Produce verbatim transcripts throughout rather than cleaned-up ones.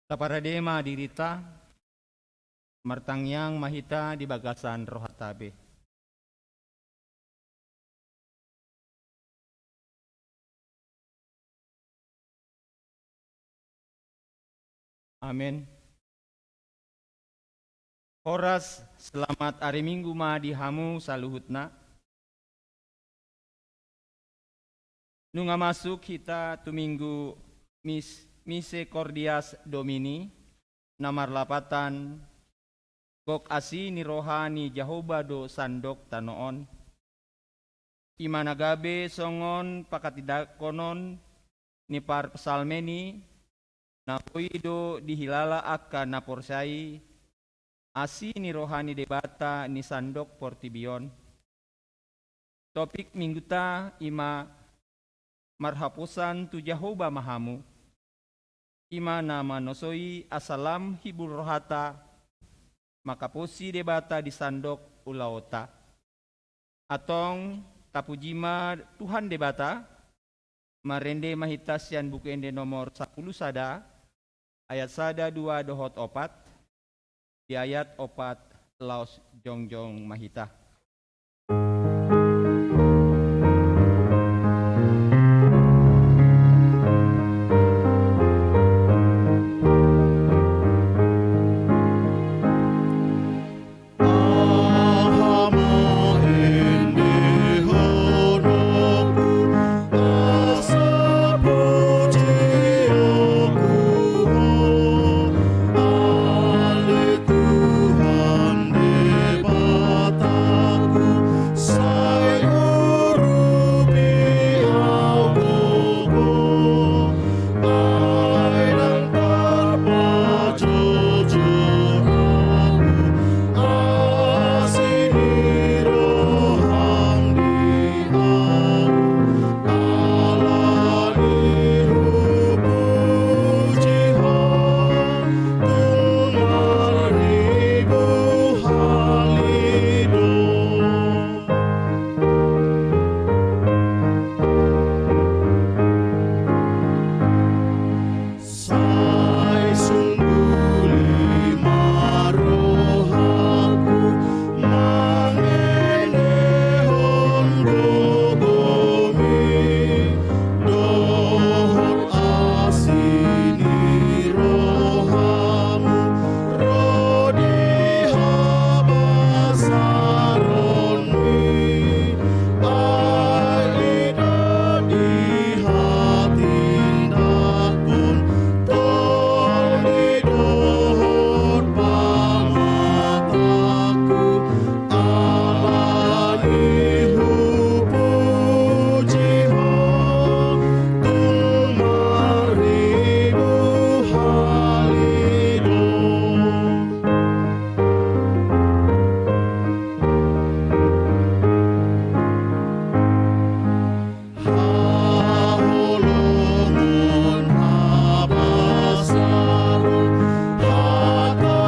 Taparade ma dirinta, martangiang ma hita di bagasan rohanta be. Amen. Horas, selamat ari Minggu ma di hamu saluhutna. Nunga masuk hita tu Minggu Mis-, Misericordias Domini, na marlapatan: Gok asi ni roha ni Jahowa do sandok tano on. I ma na gabe songon panghatindanghonon ni parpsalmen i, na boi do dihilala angka na porsea i, asi ni roha ni Debata ni sandok portibi on. Topik Minggunta i ma: Marhaposan tu Jahowa ma hamu. I ma na manosoi asa lam hibul rohanta manghaposi Debata di sandok ulaonta. Antong, tapuji ma Tuhan Debata. Marende ma hita sian Buku Ende nomor sampulu sada, ayat sada, dua dohot opat. Di ayat opat laos jongjong ma hita. Sai sungguli ma rohangku mangendehon gogomi, dohot asi ni rohamu ro di habasaronmi. Ai i do dihatindangkon tondi dohot pangatangku, ala ni hupuji ho tung marribu hali do. Haholongon, habasaron, hata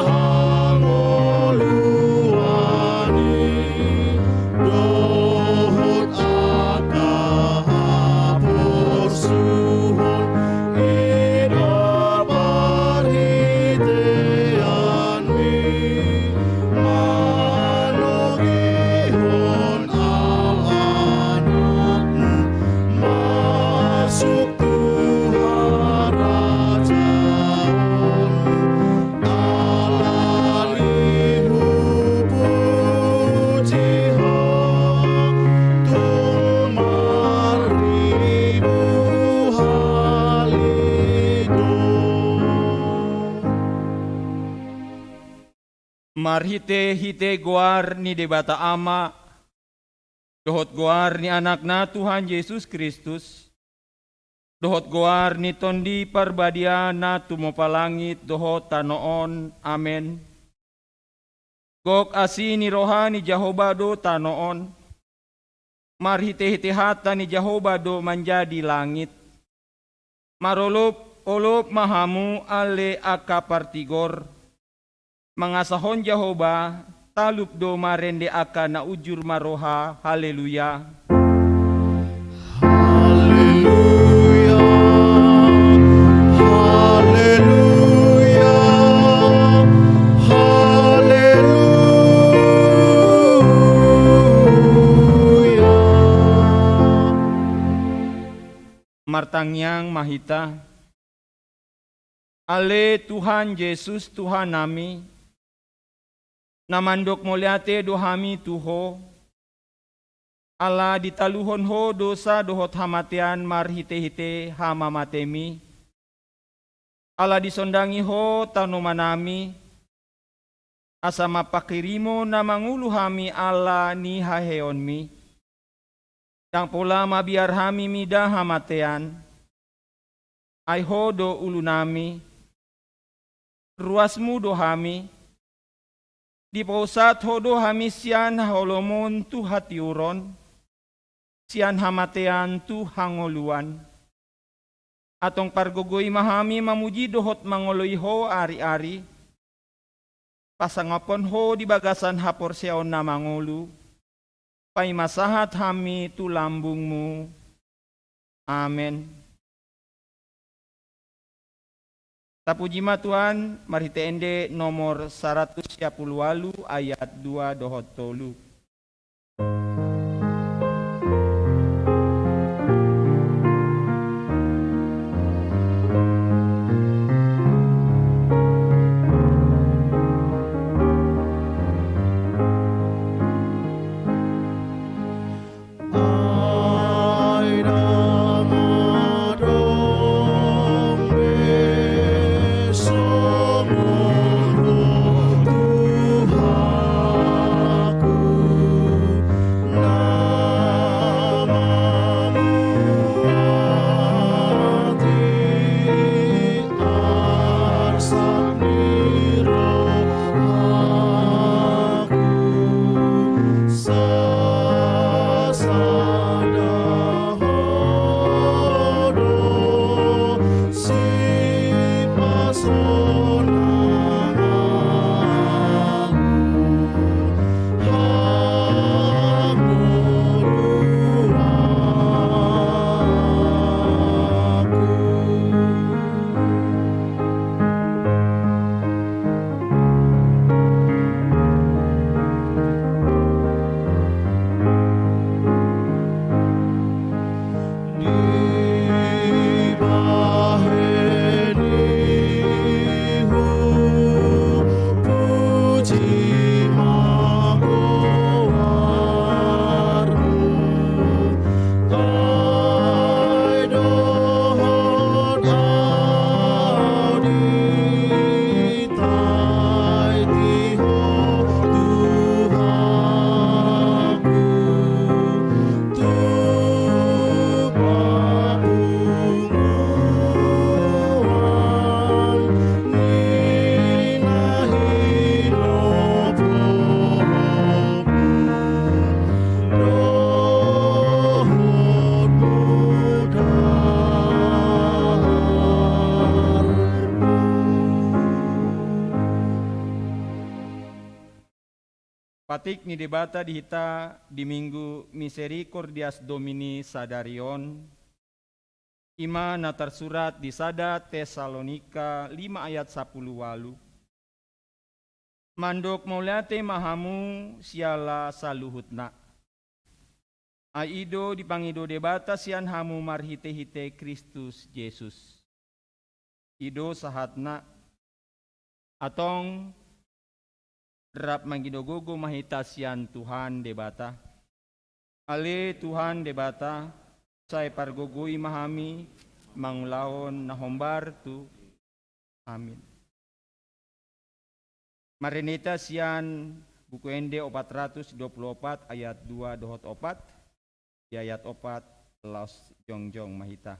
hangoluan i, dohot angka haporsuhon i do parhiteanmi, manogihon au anakmu masuk tu harajaonmu. Ala ni hupuji ho tung marribu hali do. Marhitehite goar ni Debata Ama, dohot goar ni Anakna Tuhan Jesus Kristus, dohot goar ni Tondi Parbadia na tumompa langit dohot tano on. Amen. Gok asi ni roha ni Jahowa do tano on. Marhitehite hata ni Jahowa do manjadi langit. Marolopolop ma hamu ale angka partigor, mangasahon Jahowa, talup do marende angka na ujur marroha. Haleluya. Haleluya. Haleluya. Martangiang ma hita. Ale Tuhan Jesus, Tuhannami, na mandok mauliate do hami tu Ho, ala ditaluhon Ho dosa dohot hamatean marhite-hite hamamatemi, ala disondangi Ho tanomanami, asa mangkahirimon na mangolu hami ala ni haheheonmi. Ndang pola mabiar hami mida hamatean, ai Ho do ulunami, ruasmu do hami, dipausat Ho do hami sian haholomon tu hatiuron, sian hamatean tu hangoluan. Antong pargogoi ma hami mamuji dohot mangoloi Ho ari-ari, pasangaphon Ho di bagasan haporseaon na mangolu, paima sahat hami tu lambungmu. Amen. Tapuji ma Tuhan, marhite ende nomor saratus sia pulu ualu ayat dua dohot tolu. Patik ni Debata di hita di Minggu Misericordias Domini sadari on, i ma na tarsurat di sada Tesalonika lima ayat sapulu ualu. Mandok mauliate ma hamu siala saluhutna. Ai i do dipangido Debata sian hamu marhite-hite Kristus Jesus. I do sahatna. Antong rap mangido gogo ma hita sian Tuhan Debata. Ale Tuhan Debata, sai pargogoi ma hami mangulahon na hombar tu. Amin. Marende hita sian Buku Ende opat ratus dua pulu opat ayat dua dohot opat. Di ayat opat, laos jongjong ma hita.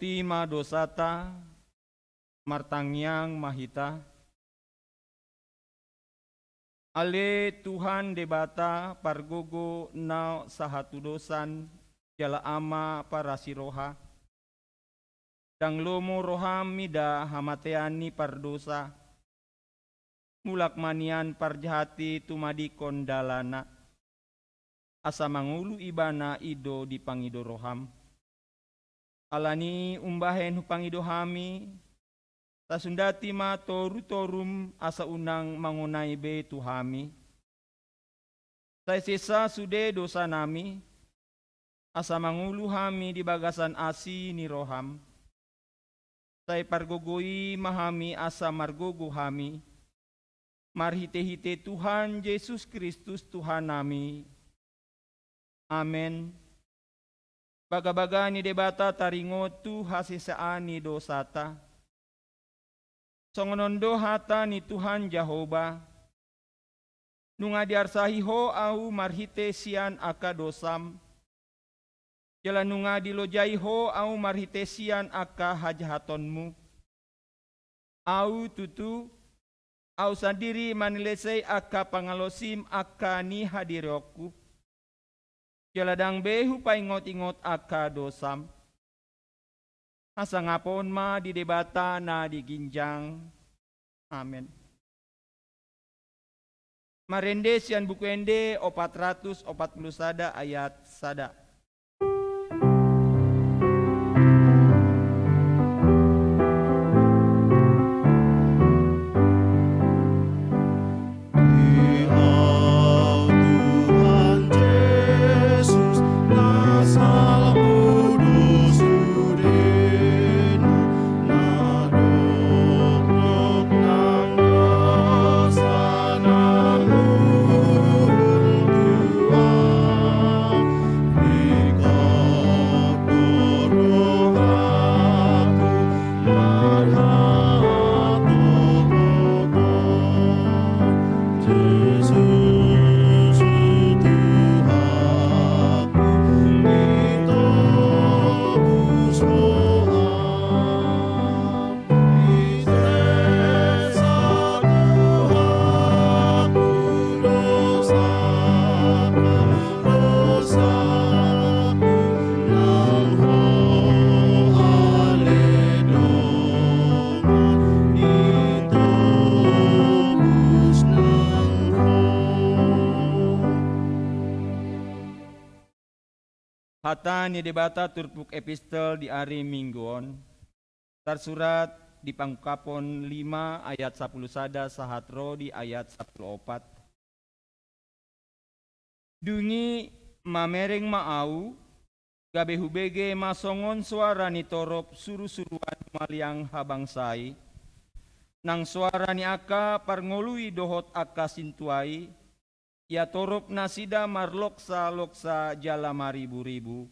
Ima dosata, martangiang ma hita. Ale Tuhan Debata pargogo na sahatudosan jala Ama parasi roha, ndang lomo roham mida hamatean ni pardosa, mulak ma nian parjahat i tumadingkon dalanna, asa mangolu ibana i do dipangido roham. Alani i umbahen hupangido hami, sasundati ma torutorum asa unang mangonai be tu hami. Sai sesa sude dosanami, asa mangolu hami di bagasan asi ni roham. Sai pargogo i ma hami asa margogo hami, marhitehite Tuhan Jesus Kristus Tuhannami. Amen. Bagabaga ni Debata taringot tu hasesaan ni dosata. Songon on do hata ni Tuhan Jahowa: Nunga diarsahi Ho ahu marhite sian angka dosam, jala nunga dilojai Ho ahu marhite sian angka hajahatonmu. Ahu tutu, ahu sandiri manilesei angka pangalaosim angka ni hadirionku, jala ndang be hupaingotingot angka dosam. Hasangapon ma di Debata na di ginjang. Amen. Marende sian Buku Ende opat ratus opat pulu sada ayat sada. Di Ho Tuhan Jesus, na salpu do sudena, na dokdok nang dosa nang uhum tua. Ikot do rohangku marhatopotan Jesus Tuhanku, ditobus Ho ahu. Disesa Tuhanku dosangku, dosangku nang Ho ale Dongan, ditobus nang Ho. Hata ni Debata turpuk epistel di ari Minggu on tarsurat di Pangungkapon lima ayat sapulu sada sahat ro di ayat sapulu opat. Dung i mamereng ma ahu, gabe hubege ma songon soara ni torop surusuruan maliang habangsa i, nang soara ni angka parngolu i dohot angka sintua i, ia torop nasida marloksaloksa jala mariburibu.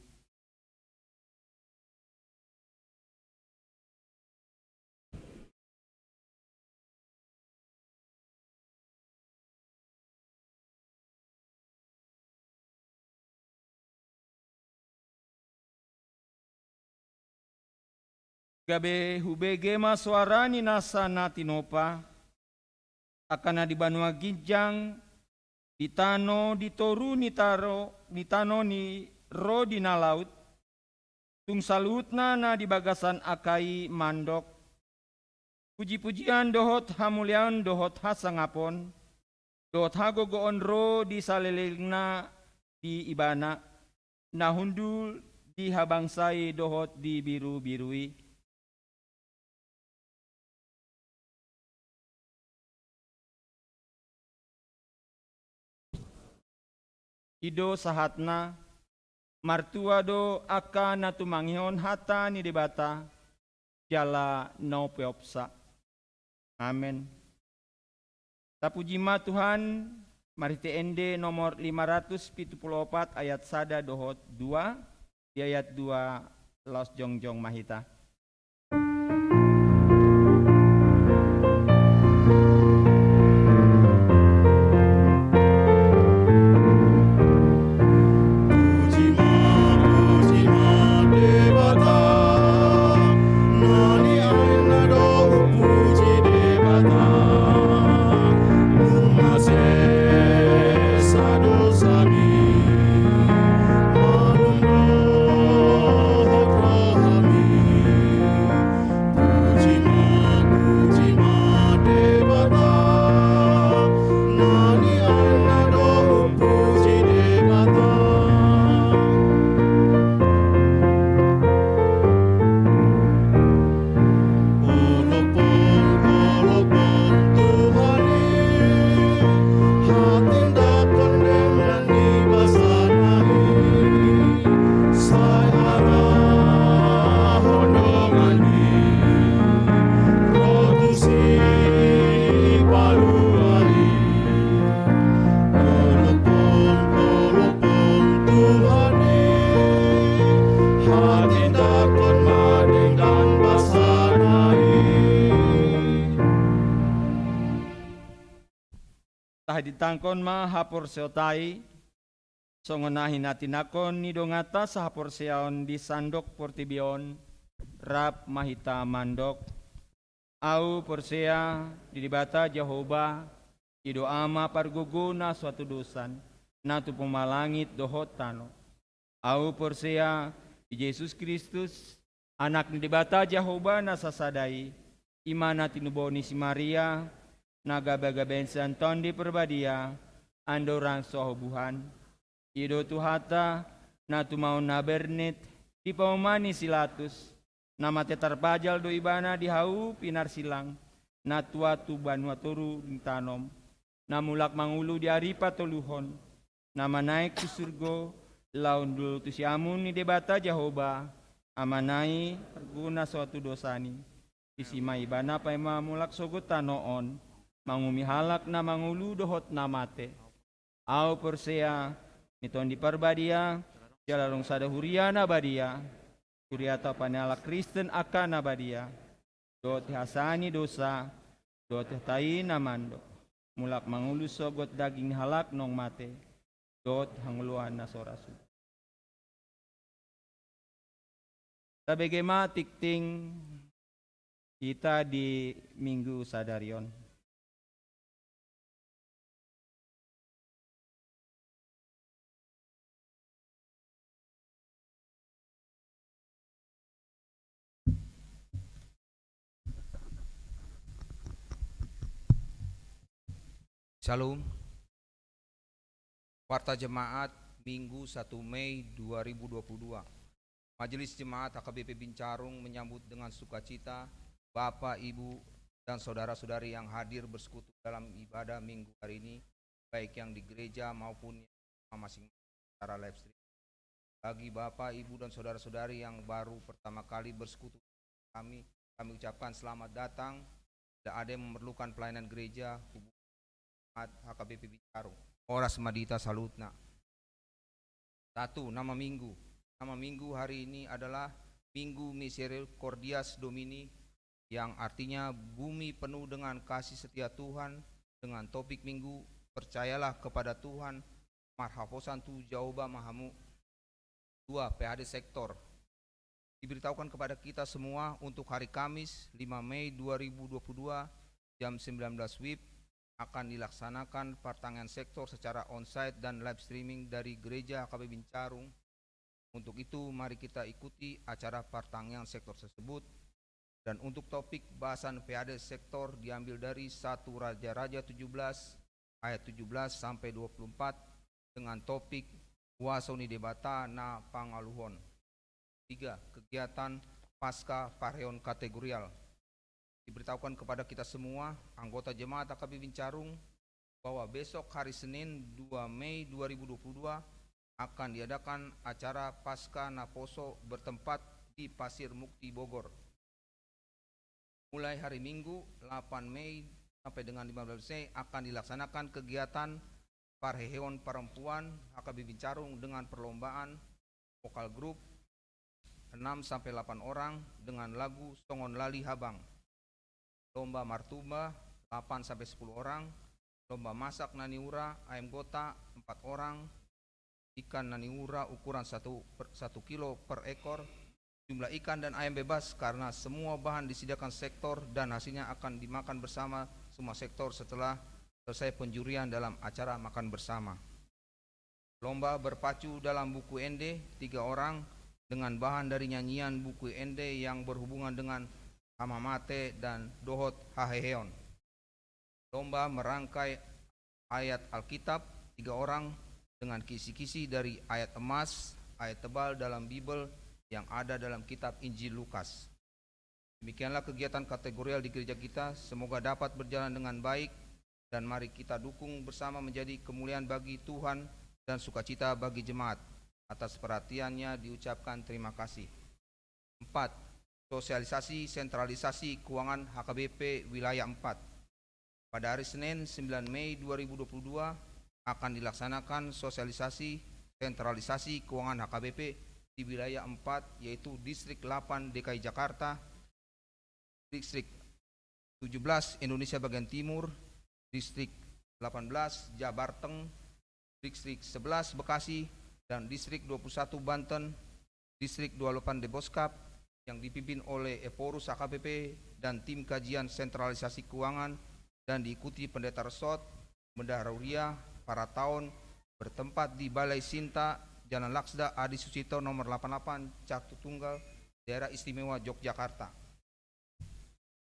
Gabe hubege ma soara ni nasa na tinopa, angka na di banua ginjang, di tano, di toru ni taro, di tano ni ro di na laut, tung saluhutna na di bagasan angka i mandok: Pujipujian dohot hamuliaon dohot hasangapon dohot hagogoon ro di salelengna di Ibana, na hundul di habangsa i dohot di birubiru i. I do sahatna. Martua do angka na tumangihon hata ni Debata jala na umpeopsa. Amen. Tapuji ma Tuhan, marhite ende nomor lima ratus pitu pulu opat ayat sada dohot dua, di ayat dua laos jongjong ma hita. Puji ma, puji ma Debata, Ditangkon ma haporseaonta i, songon na hinatinangkon ni donganta sahaporseaon di sandok portibi on, rap ma hita mandok: Ahu porsea di Debata Jahowa, i do Ama pargogo na so hatudosan, na tumompa langit dohot tano. Ahu porsea di Jesus Kristus, Anak ni Debata Jahowa na sasada i, i ma na tinubuhon ni si Maria, na gabe-gabean sian Tondi Parbadia, andorang so habubuhan. I do Tuhanta, na tumaon na bernet, di pauma ni si Latus, na mate tarpajal do ibana di hau pinarsilang, na tua tu banua toru ditanom, na mulak mangolu di ari patoluhon, na manaek tu surgo, laho hundul tu siamun ni Debata Jahowa, Amana i, pargogo na so hatudosan i. Disi ma ibana paima mulak sogot tano on, manguhumi halak na mangolu dohot na mate. Ahu porsea di Tondi Parbadia, jala adong sada huria na badia, huria taopan ni halak Kristen angka na badia, dohot hasesaan ni dosa, dohot hata i na mandok: Mulak mangolu sogot daging ni halak naung mate, dohot hangoluan na so ra suda. Tabege ma tingting hita di Minggu sadari on. Syalom. Warta Jemaat, Minggu satu Mei dua ribu dua puluh dua. Majelis Jemaat H K B P Bincarung menyambut dengan sukacita Bapak, Ibu, dan saudara-saudari yang hadir bersekutu dalam ibadah Minggu hari ini, baik yang di gereja maupun yang masing-masing secara live stream. Bagi Bapak, Ibu, dan saudara-saudari yang baru pertama kali bersekutu kami, kami ucapkan selamat datang. Bila ada yang memerlukan pelayanan gereja, hubungi H K B P Bincarung. Horas ma di hita saluhutna. Satu, nama minggu. Nama minggu hari ini adalah Minggu Misericordias Domini, yang artinya bumi penuh dengan kasih setia Tuhan, dengan topik minggu Percayalah kepada Tuhan, marhaposan tu Jahowa ma hamu. Dua, P H D sektor. Diberitahukan kepada kita semua untuk hari Kamis, lima Mei dua ribu dua puluh dua, jam sembilan belas W I B, akan dilaksanakan partangiangan sektor secara onsite dan live streaming dari Gereja H K B Bincarung. Untuk itu, mari kita ikuti acara partangiangan sektor tersebut. Dan untuk topik bahasan P H D sektor diambil dari satu Raja-Raja tujuh belas ayat tujuh belas sampai dua puluh empat, dengan topik Huaso ni Debata na pangaluhon. Tiga, kegiatan Paskah Parheheon Kategorial. Diberitahukan kepada kita semua, anggota jemaat H K B Bincarung, bahwa besok hari Senin, dua Mei dua ribu dua puluh dua, akan diadakan acara Paskah Naposo bertempat di Pasir Mukti, Bogor. Mulai hari Minggu, delapan Mei, sampai dengan lima belas Mei, akan dilaksanakan kegiatan parheheon perempuan H K B Bincarung dengan perlombaan vokal grup enam sampai delapan orang dengan lagu Songon Lali Habang. Lomba martumba, delapan sampai sepuluh orang. Lomba masak na niura, ayam gota, empat orang. Ikan na niura ukuran satu per, satu kilo per ekor. Jumlah ikan dan ayam bebas, karena semua bahan disediakan sektor dan hasilnya akan dimakan bersama semua sektor setelah selesai penjurian dalam acara makan bersama. Lomba berpacu dalam buku ende, tiga orang, dengan bahan dari nyanyian buku ende yang berhubungan dengan hamamate dan dohot haheheon. Lomba merangkai ayat Alkitab, tiga orang, dengan kisi-kisi dari ayat emas, ayat tebal dalam Bible yang ada dalam kitab Injil Lukas. Demikianlah kegiatan kategorial di gereja kita. Semoga dapat berjalan dengan baik, dan mari kita dukung bersama menjadi kemuliaan bagi Tuhan dan sukacita bagi jemaat. Atas perhatiannya diucapkan terima kasih. Empat, sosialisasi sentralisasi keuangan H K B P Wilayah empat. Pada hari Senin, sembilan Mei dua ribu dua puluh dua, akan dilaksanakan sosialisasi sentralisasi keuangan H K B P di Wilayah empat, yaitu Distrik delapan D K I Jakarta, Distrik tujuh belas Indonesia bagian timur, Distrik delapan belas Jabarteng, Distrik sebelas Bekasi, dan Distrik dua puluh satu Banten, Distrik dua puluh delapan Deboskap, yang dipimpin oleh Ephorus H K B P dan tim kajian sentralisasi keuangan, dan diikuti Pendeta Resort, Bendahara Huria, Parataon, bertempat di Balai Sinta, Jalan Laksda Adi Sucipto nomor delapan puluh delapan, Catu Tunggal, Daerah Istimewa Yogyakarta.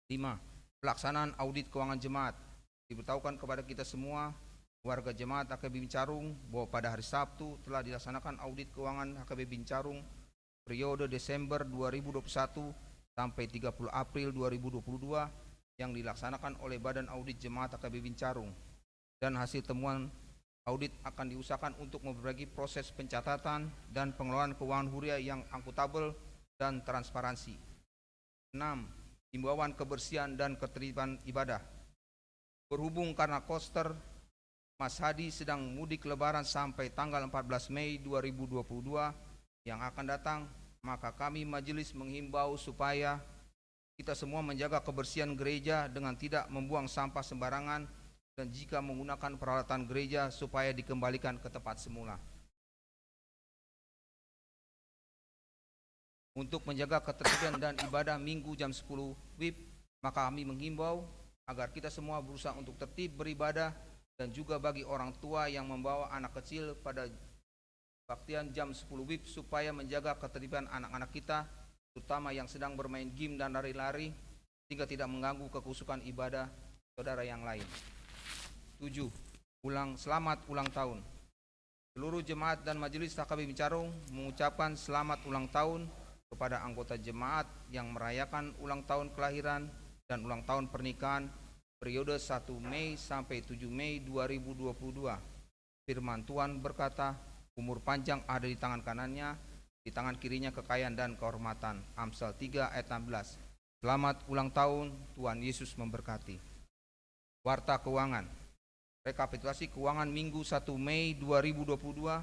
Lima, pelaksanaan audit keuangan jemaat. Diberitahukan kepada kita semua, warga jemaat H K B Bincarung, bahwa pada hari Sabtu telah dilaksanakan audit keuangan H K B Bincarung periode Desember dua ribu dua puluh satu sampai tiga puluh April dua ribu dua puluh dua yang dilaksanakan oleh Badan Audit Jemaat H K B Bincarung. Dan hasil temuan audit akan diusahakan untuk memperbaiki proses pencatatan dan pengelolaan keuangan huria yang akuntabel dan transparansi. Enam, himbauan kebersihan dan ketertiban ibadah. Berhubung karena kloter Mas Hadi sedang mudik Lebaran sampai tanggal empat belas Mei dua ribu dua puluh dua yang akan datang, maka kami majelis menghimbau supaya kita semua menjaga kebersihan gereja dengan tidak membuang sampah sembarangan dan jika menggunakan peralatan gereja supaya dikembalikan ke tempat semula. Untuk menjaga ketertiban dan ibadah Minggu jam sepuluh wib, maka kami menghimbau agar kita semua berusaha untuk tertib beribadah dan juga bagi orang tua yang membawa anak kecil pada kebaktian jam sepuluh wib supaya menjaga ketertiban anak-anak kita, terutama yang sedang bermain game dan lari-lari, sehingga tidak mengganggu kekusukan ibadah saudara yang lain. Tujuh, ulang, selamat ulang tahun. Seluruh jemaat dan majelis H K B Bincarung mengucapkan selamat ulang tahun kepada anggota jemaat yang merayakan ulang tahun kelahiran dan ulang tahun pernikahan periode satu Mei sampai tujuh Mei dua ribu dua puluh dua. Firman Tuhan berkata, "Umur panjang ada di tangan kanannya, di tangan kirinya kekayaan dan kehormatan." Amsal tiga ayat enam belas. Selamat ulang tahun, Tuhan Yesus memberkati. Warta keuangan. Rekapitulasi keuangan Minggu satu Mei dua ribu dua puluh dua,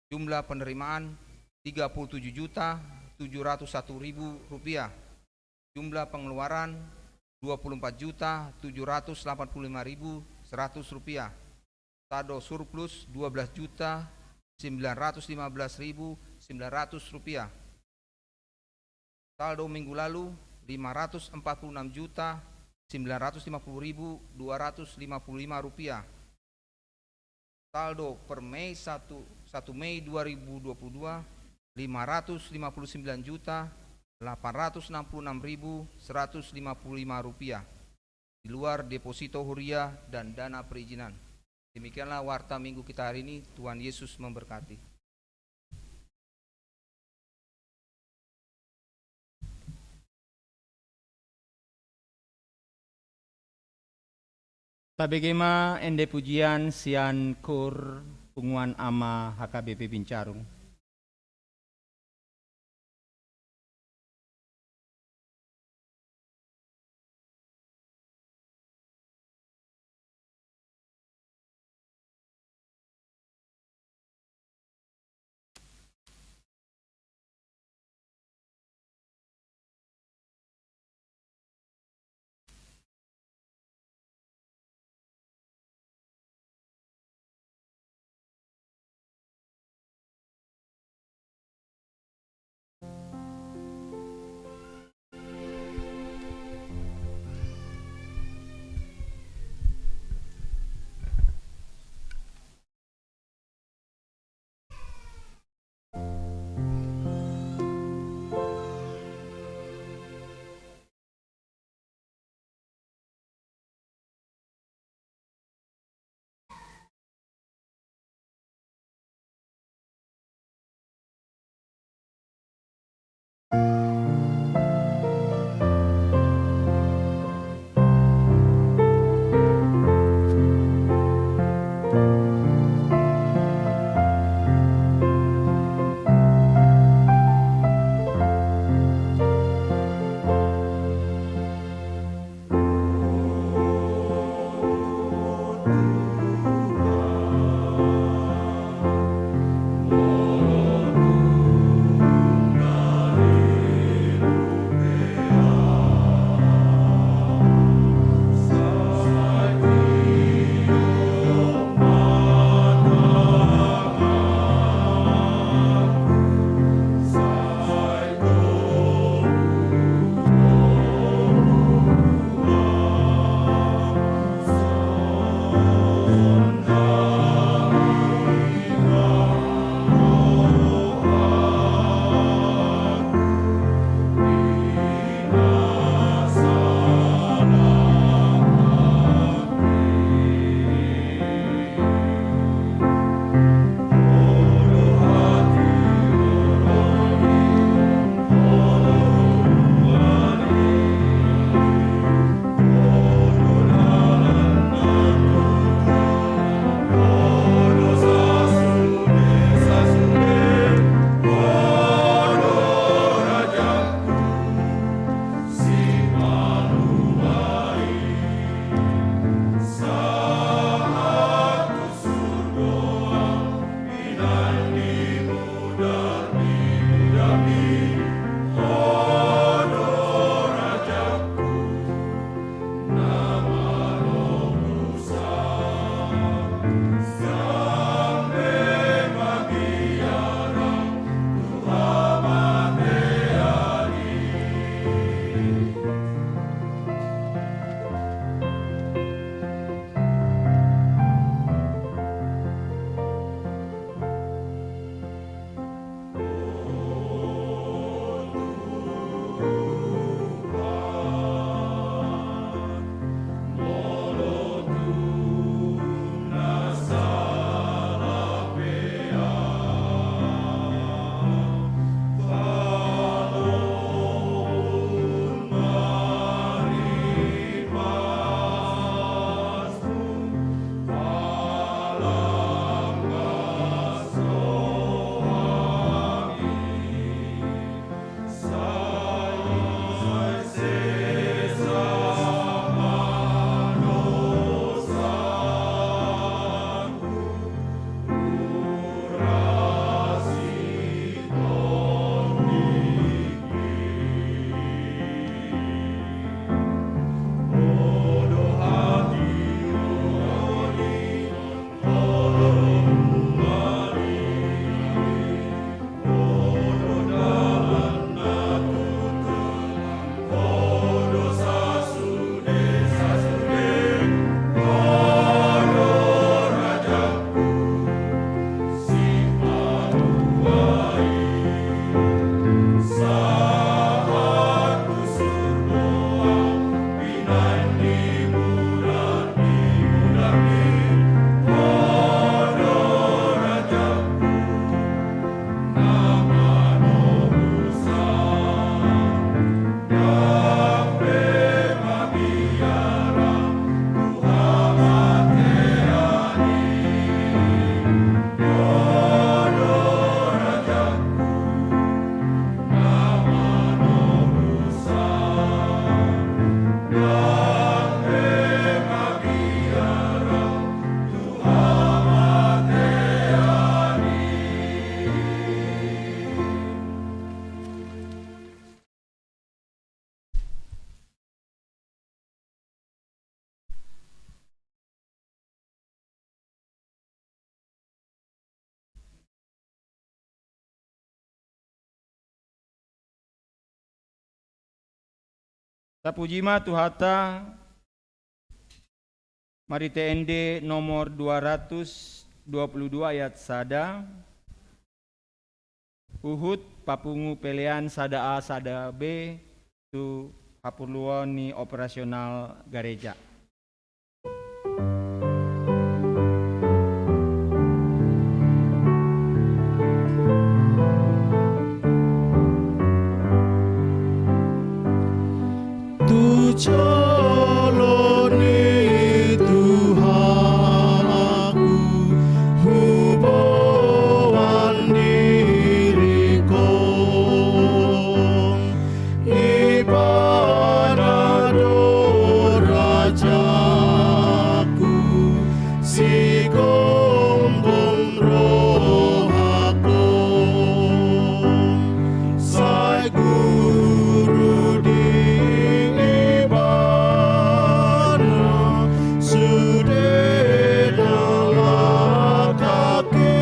jumlah penerimaan tiga puluh tujuh juta tujuh ratus satu ribu rupiah, jumlah pengeluaran dua puluh empat juta tujuh ratus delapan puluh lima ribu seratus rupiah, saldo surplus dua belas juta sembilan ratus lima belas ribu sembilan ratus rupiah. Saldo minggu lalu, lima ratus empat puluh enam juta sembilan ratus lima puluh ribu dua ratus lima puluh lima rupiah. Saldo per Mei satu, satu Mei dua ribu dua puluh dua, lima ratus lima puluh sembilan juta delapan ratus enam puluh enam ribu seratus lima puluh lima rupiah. Di luar deposito huria dan dana perizinan. Demikianlah warta Minggu kita hari ini. Tuhan Yesus memberkati. Tabege ma ende pujian sian kur Punguan Ama H K B P Bincarung. Tapuji ma Tuhanta, marhite ende nomor dua ratus dua puluh dua ayat sada, huhut papungu pelean sada A sada B tu haporluan ni operasional gareja. Tu jolo ni Tuhanku, huboan diringkon, Ibana do rajaku, sigombong rohangkon. Sai guru di Ibana sude na laklak i,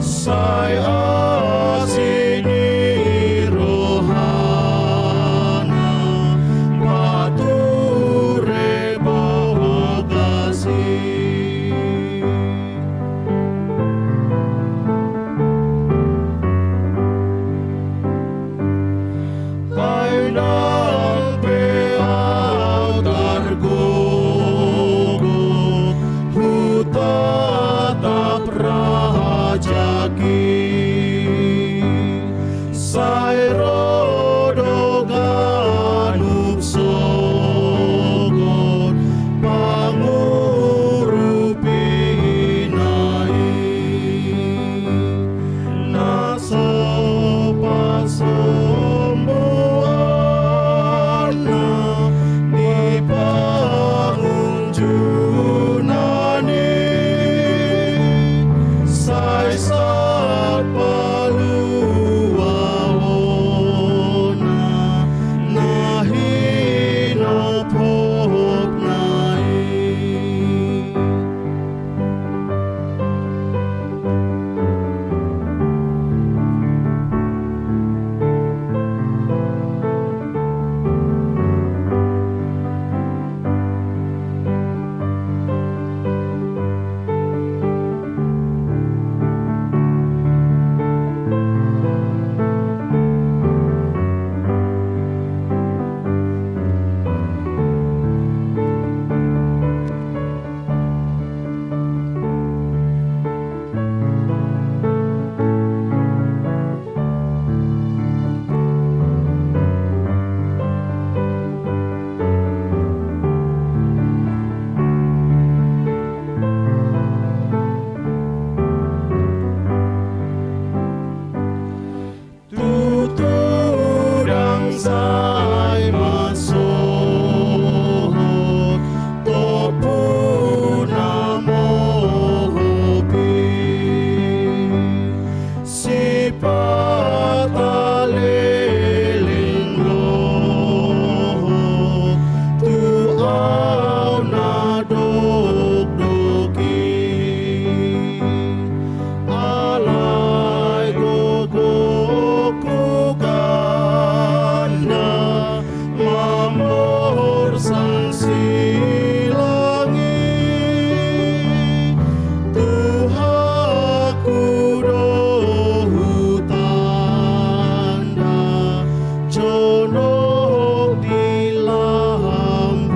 sai asi ni rohana pature bogas i. Ai nang pe ahu targogo, hutatap rajaku i. Sai ro do ganup sogot pangurupina i, na so pasombuanna di pangunjunan i, sai sahat paluaonna na hinophopna i. Tutu ndang sai mansohot Ompu na mohop i, sipata leleng lohot tu ahu na dokdok i. Alai gogo huganda mamboan silang i, Tuhanku do hutanda jonok di lambungki.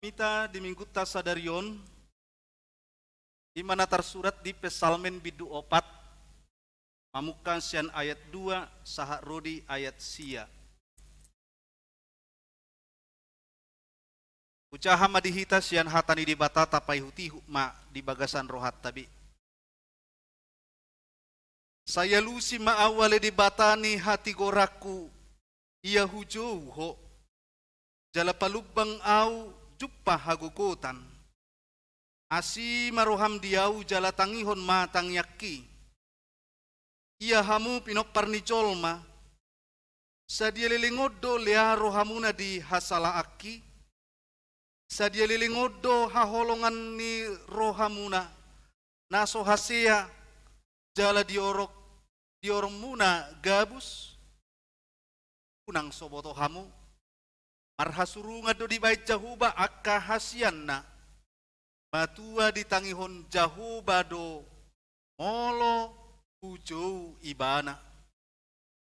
Hita di minggunta sadari on, i ma na tarsurat di Psalmen bindu opat, Mamungka sian ayat dua sahat ro di ayat sia. Hujaha ma di hita sian hata ni Debata, tapaihutihut ma di bagasan rohanta be. Sai alusi ma ahu ale Debata ni hatigoranku, ia hujou Ho, jala palumbang ahu jumpa hagogotan. Asi ma roham di ahu jala tangihon ma tangiangki. Ia hamu pinompar ni jolma, sadia leleng on do lea rohamuna di hasalaanki? Sadia leleng on do haholongan ni rohamuna na so hasea jala diorok, diorokmuna gabus? Unang so boto hamu, marhasurungan do dibahen Jahowa angka hasianna. Matua ditangihon Jahowa do molo hujou Ibana.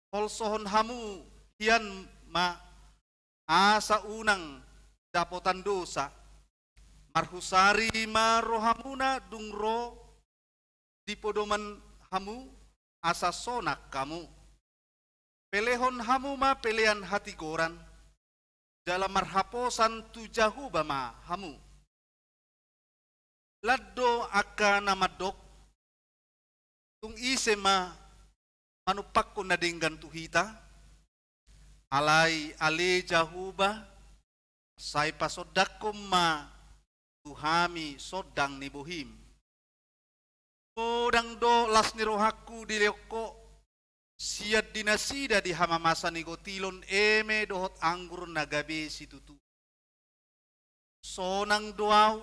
Holsohon hamu hian ma asa unang dapotan dosa. Marhusari ma rohamuna dung ro di podoman hamu, asa sonang hamu. Pelehon hamu ma pelean hatigoran, jala marhaposan tu Jahowa ma hamu. Lan do angka na mandok, tung ise ma manumpakkon na denggan tu hita? Alai ale Jahowa, sai pasondangkon ma tu hami sondang ni bohim. Godang do las ni rohangku dilehon Ho, sian di nasida di hamamasa ni gotilon eme dohot anggur na gabe situtu. Sonang do ahu,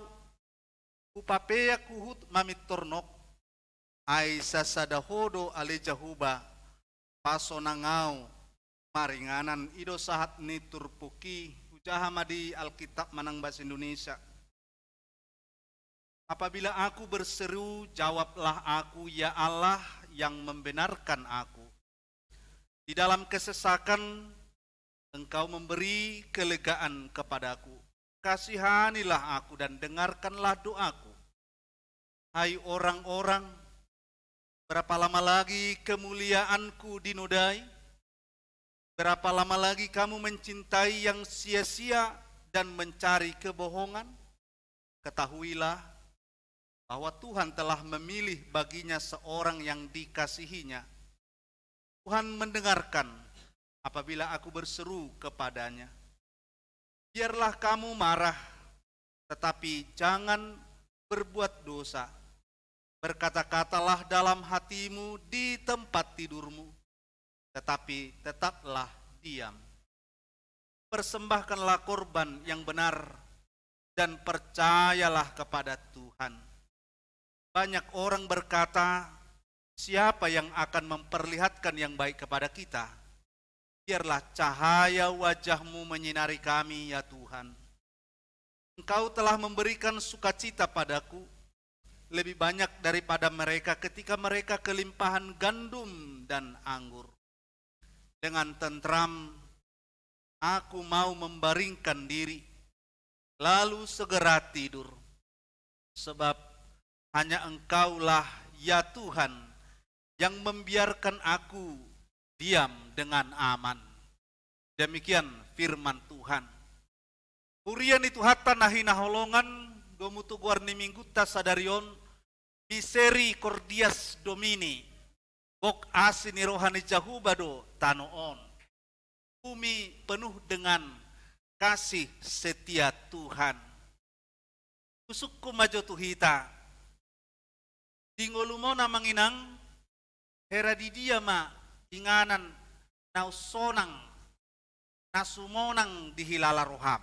hupapeak huhut mamintor nok, ai sasada Ho do ale Jahowa, pasonang ahu maringanan. I do sahat ni turpukki. Hujaha ma di Alkitab manang bahasa Indonesia. Apabila aku berseru, jawablah aku, ya Allah yang membenarkan aku. Di dalam kesesakan, Engkau memberi kelegaan kepadaku. Kasihanilah aku dan dengarkanlah doaku. Hai orang-orang, berapa lama lagi kemuliaanku dinodai? Berapa lama lagi kamu mencintai yang sia-sia dan mencari kebohongan? Ketahuilah bahwa Tuhan telah memilih baginya seorang yang dikasihinya. Tuhan mendengarkan apabila aku berseru kepada-Nya. Biarlah kamu marah, tetapi jangan berbuat dosa. Berkata-katalah dalam hatimu di tempat tidurmu, tetapi tetaplah diam. Persembahkanlah korban yang benar dan percayalah kepada Tuhan. Banyak orang berkata, "Siapa yang akan memperlihatkan yang baik kepada kita?" Biarlah cahaya wajah-Mu menyinari kami, ya Tuhan. Engkau telah memberikan sukacita padaku, lebih banyak daripada mereka ketika mereka kelimpahan gandum dan anggur. Dengan tentram, aku mau membaringkan diri, lalu segera tidur. Sebab hanya Engkaulah, ya Tuhan, yang membiarkan aku diam dengan aman. Demikian firman Tuhan. Huria ni Tuhanta na hinaholongan, domu tu goar ni minggunta sadari on, Misericordias Domini, gok asi ni roha ni Jahowa do tano on. Bumi penuh dengan kasih setia Tuhan. Husungkun ma jo tu hita. Di ngolum on amang inang, hera di dia ma inganan na unsonang, na sumonang dihilala roham.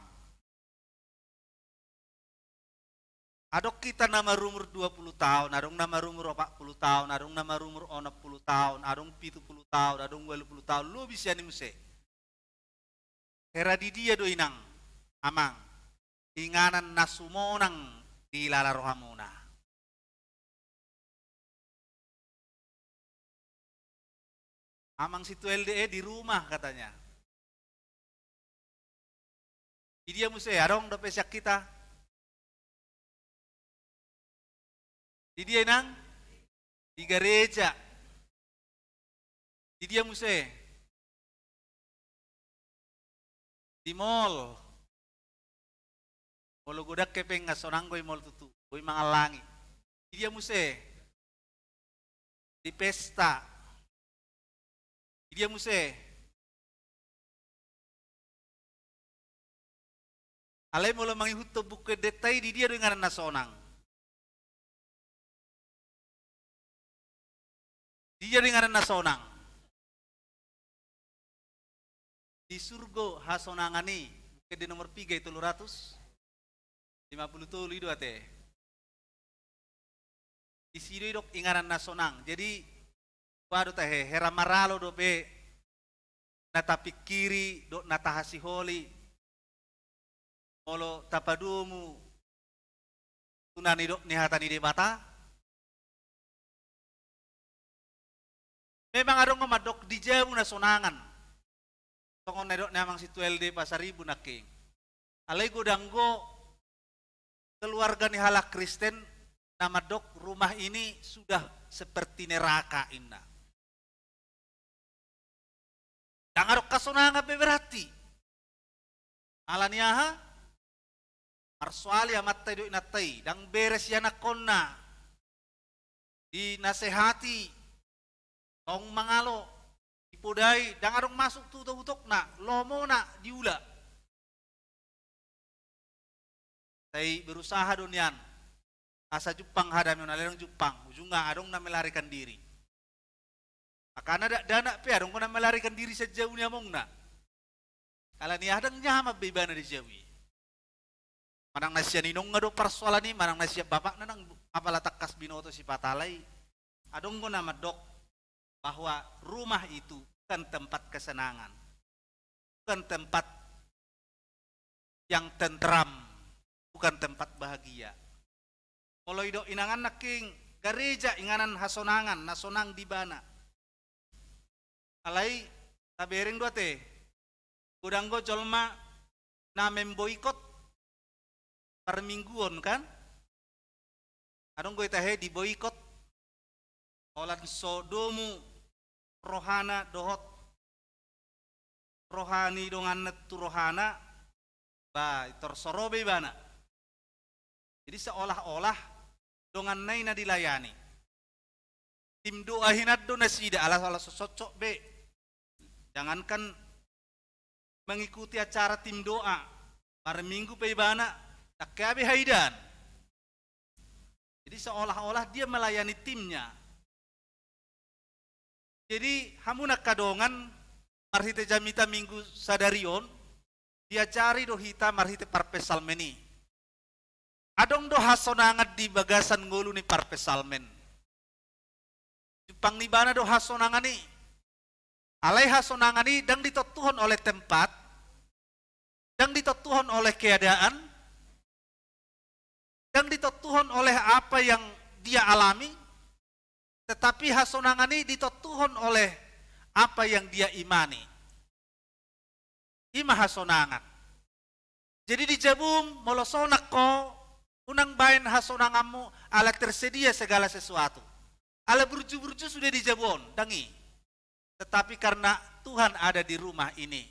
Adong hita na marumur dua pulu taon, adong na marumur opat pulu taon, adong na marumur onom pulu taon, adong pitu pulu taon, adong ualu pulu taon, lobi sian i muse. Hera di dia do inang, amang, inganan na sumonang dihilala rohamuna? Amang Situ L D E di rumah katanya. Di dia muse, adong dope sian hita? Di dia inang? Di gareja. Di dia muse? Di mall. Molo godang hepeng, sonang do i mall tutu, boi mangallangi. Di dia muse? Di pesta. Di dia muse? Alai molo mangihuthon Buku Endenta i, di dia do inganan na sonang? Di dia do inganan na sonang? Di surgo hasonangan i. Buku Ende nomor piga i, tolu ratus lima pulu tolu i do ate. Disi do didok inganan na sonang. Jadi, boha do tahe, hera maralo dope na tapingkiri dohot na tahasiholi molo tapadomu tu na nidok ni hata ni Debata? Memang adong do mandok di jabu na sonangan. Songon na nidok ni amang sintua L D Pasaribu nangkin. Alai godang do keluarga ni halak Kristen na mandok rumah ini sudah seperti neraka, ninna. Ndang adong hasonangan be berarti. Ala ni aha? Marsoali amanta i dohot inanta i, ndang beres ianakhonna. Dinasehati, tong mangalo, dipodai, ndang adong masuk tu utokutokna, lomona diula. Sai berusaha do nian asa jumpang hadameon, alai ndang jumpang, ujungna adong na melarikan diri. Makana dakdanak pe adong do na melarikan diri sian jabu ni amongna. Ala ni aha? Ndang nyaman be ibana di jabu i. Manang na sian inongna do parsoalan i, manang na sian bapakna, ndang apala tangkas binoto sipata, alai adong do na mandok bahwa rumah itu bukan tempat kesenangan, bukan tempat yang tentram, bukan tempat bahagia. Molo didok inganan nangkin, gareja inganan hasonangan, na sonang di ibana. Alai tabereng do ate, godang do jolma na memboikot parmingguon, kan? Adong do i tahe diboikot, holan so domu rohana dohot roha ni donganna tu rohana, ba, tor so ro be ibana. Jadi seolah-olah donganna i na dilayani. Tim doa hinan do nasida, ala, ala so cocok be. Jangankan mengikuti acara tim doa, marminggu pe ibana, ndang hea be haidaan. Jadi seolah-olah dia melayani timnya. Jadi hamu na angka dongan, marhite jamita Minggu sadari on, diajari do hita marhite parpsalmen i. Adong do hasonangan di bagasan ngolu ni parpsalmen. Jumpang ni ibana do hasonangan i. Alai hasonangan i ndang ditontuhon oleh tempat, ndang ditontuhon oleh keadaan, ndang ditontuhon oleh apa yang dia alami, tetapi hasonangan i ditontuhon oleh apa yang dia imani. I ma hasonangan. Jadi di jabum, molo sonang ho, unang baen hasonanganmu ala tersedia segala sesuatu. Ala burju-burju sude di jabu on, ndang i. Tetapi karena Tuhan ada di rumah ini.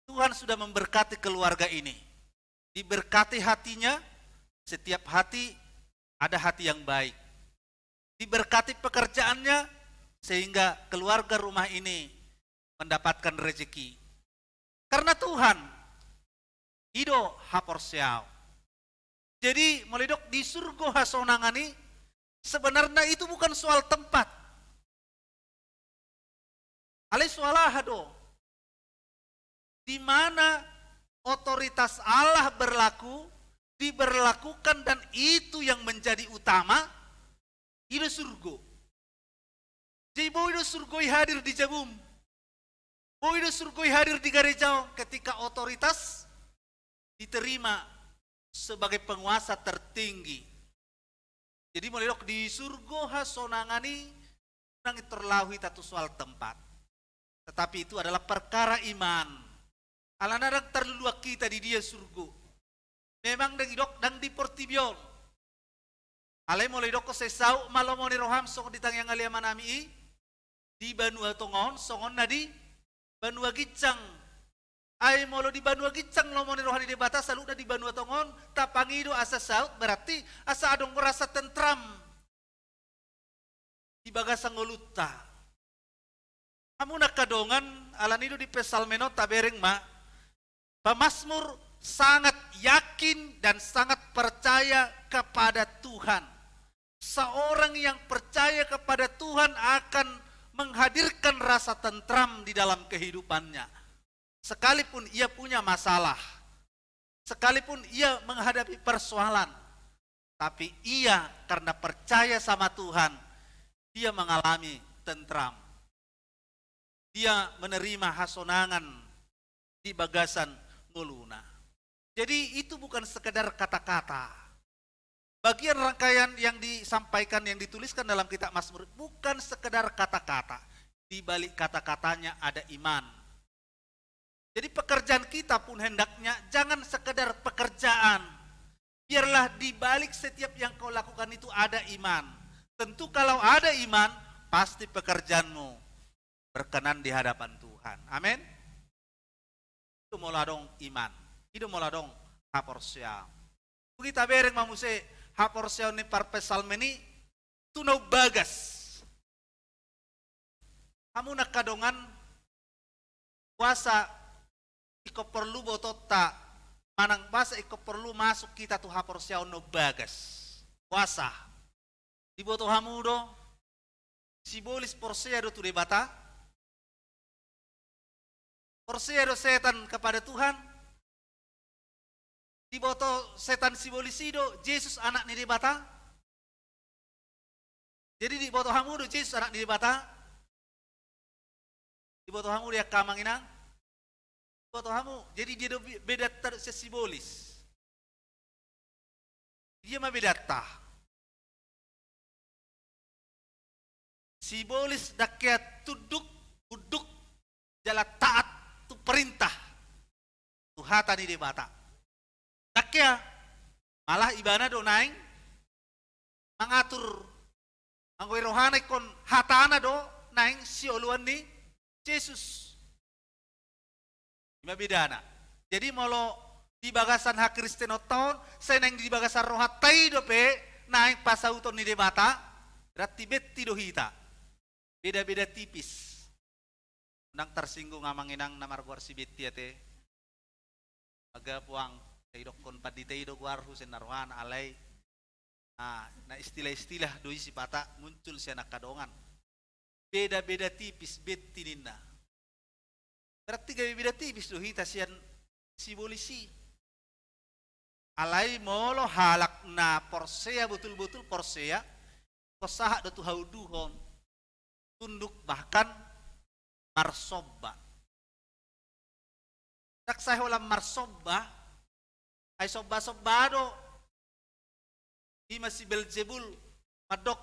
Tuhan sudah memberkati keluarga ini. Diberkati hatinya, setiap hati ada hati yang baik. Diberkati pekerjaannya, sehingga keluarga rumah ini mendapatkan rezeki. Karena Tuhan, i do haporseaon. Jadi, molo didok di surgo hasonangan i, sebenarnya itu bukan soal tempat. Alai soal aha do? Di mana otoritas Allah berlaku, diberlakukan, dan itu yang menjadi utama, i do surgo. Jadi boi do surgo i hadir di jabum. Boi do surgo i hadir di gareja on ketika otoritas diterima sebagai penguasa tertinggi. Jadi molo didok di surgo hasonangan i, unang intor laho hita tu soal tempat. Tetapi itu adalah perkara iman. Alana ndang tarluluan hita di dia surgo. Memang ndang didok ndang di portibi on. Alai molo didok sai saut ma lomo ni roham songon di tangiang ni amanami i, di banua tonga on songon na di banua ginjang. Ai molo di banua ginjang lomo ni roha ni Debata, saluhutna di banua tonga on tapangido asa saut, berarti asa adong rasa tentram di bagasan ngolunta. Hamu na angka dongan, alani i do di Psalmen on tabereng ma, pemazmur sangat yakin dan sangat percaya kepada Tuhan. Seorang yang percaya kepada Tuhan akan menghadirkan rasa tentram di dalam kehidupannya. Sekalipun ia punya masalah, sekalipun ia menghadapi persoalan, tapi ia karena percaya sama Tuhan, dia mengalami tentram. Dia menerima hasonangan di bagasan ngoluna. Jadi, itu bukan sekedar kata-kata. Bagian rangkaian yang disampaikan, yang dituliskan dalam kitab Mazmur, bukan sekedar kata-kata. Di balik kata-katanya ada iman. Jadi, pekerjaan kita pun hendaknya jangan sekedar pekerjaan. Biarlah di balik setiap yang kau lakukan itu ada iman. Tentu kalau ada iman, pasti pekerjaanmu berkenan di hadapan Tuhan. Amin. I do molo adong iman, i do molo adong haporseaon. Dung i tabereng ma muse haporseaon ni parpsalmen i tu na umbagas. Hamu na angka dongan, boasa ingkon porlu botoonta, manang boasa ingkon porlu masuk hita tu haporseaon na umbagas? Boasa? Diboto hamu do, sibolis porsea do tu Debata? Porsea do setan kepada Tuhan? Diboto setan sibolis i do Jesus anak ni Debata? Jadi diboto hamu do Jesus anak ni Debata? Diboto hamu do i angka amang inang? Diboto hamu. Jadi dia do be-, bedanta do sian sibolis. Dia ma bedanta. Sibolis ndang hea tunduk, unduk, jala taat tu perintah, tu hata ni Debata. Ndang hea, malah ibana do naeng mangatur, anggo i rohana ingkon hatana do naeng sioloan ni Jesus. I ma bedana. Jadi molo di bagasan hakristenonta on, sai naeng di bagasan rohanta i dope naeng pasauton ni Debata, berarti benti do hita. Beda-beda tipis. Ndang tarsinggung amang inang na margoar si Benti ate. Aga puang, sai idokkon pandita i do goarhu sian na rohana, alai, ah, na istilah-istilah do i sipata muncul sian angka dongan. Beda-beda tipis, Benti ninna. Berarti gabe beda tipis do hita sian sibolis i. Alai molo halak na porsea, botul-botul porsea, ingkon sahat do tu haunduhon, tunduk bahkan marsomba. Ndang sai holan marsomba, ai somba-somba do. I ma si Belzebul mandok,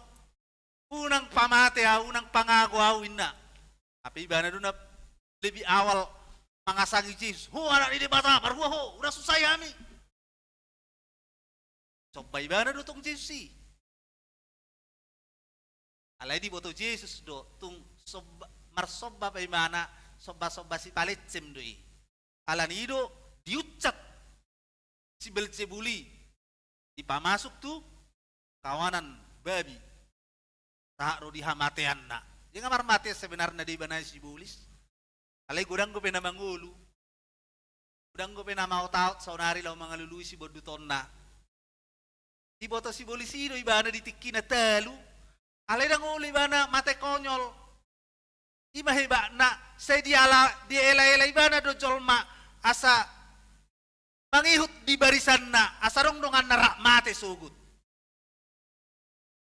"Unang pamate ahu, unang pangago ahu," inna. Tapi ibana do na lebih awal mangasangi Jesus. "Ho anak ni Debata, marhua ho, unang susai hami." Somba ibana do tong Jesus i. Alai diboto Jesus do tung somba, marsomba pe ibana, somba-somba sipalencem do i. Alani i do diuncap si Belzebul i, dipamasuk tu kawanan babi. Sahat ro di hamateanna. Jadi nga marmate sebenarna do ibana i sibolis. Alai godang dope na mangolu. Godang dope na maotaot saonari laho mangalului sibondutonna. Diboto sibolis i do ibana di tingki na talu. Alai ndang olo ibana mate konyol. I ma hebatna, sai diala-, dielaela ibana do jolma asa mangihut di barisanna, asa adong donganna rap mate sogot.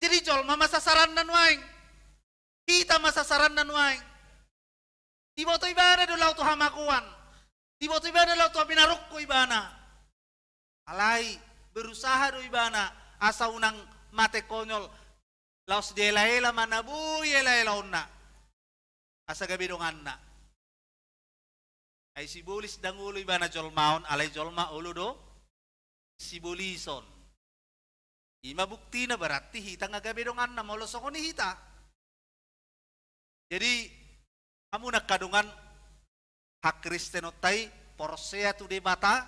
Jadi jolma ma sasaranna nuaeng. Hita ma sasaranna nuaeng. Diboto ibana do laho tu hamagoan. Diboto ibana laho tu hambirarungku ibana. Alai berusaha do ibana asa unang mate konyol. Laos dielaela ma na boi elaelaonna. Asa gabe donganna. Ai sibolis ndang olo ibana jolmaon, alai jolma olo do sibolison. I ma buktina berarti hita nga gabe donganna molo songon i hita. Jadi, hamu na angka dongan, hakristenonta i porsea tu Debata,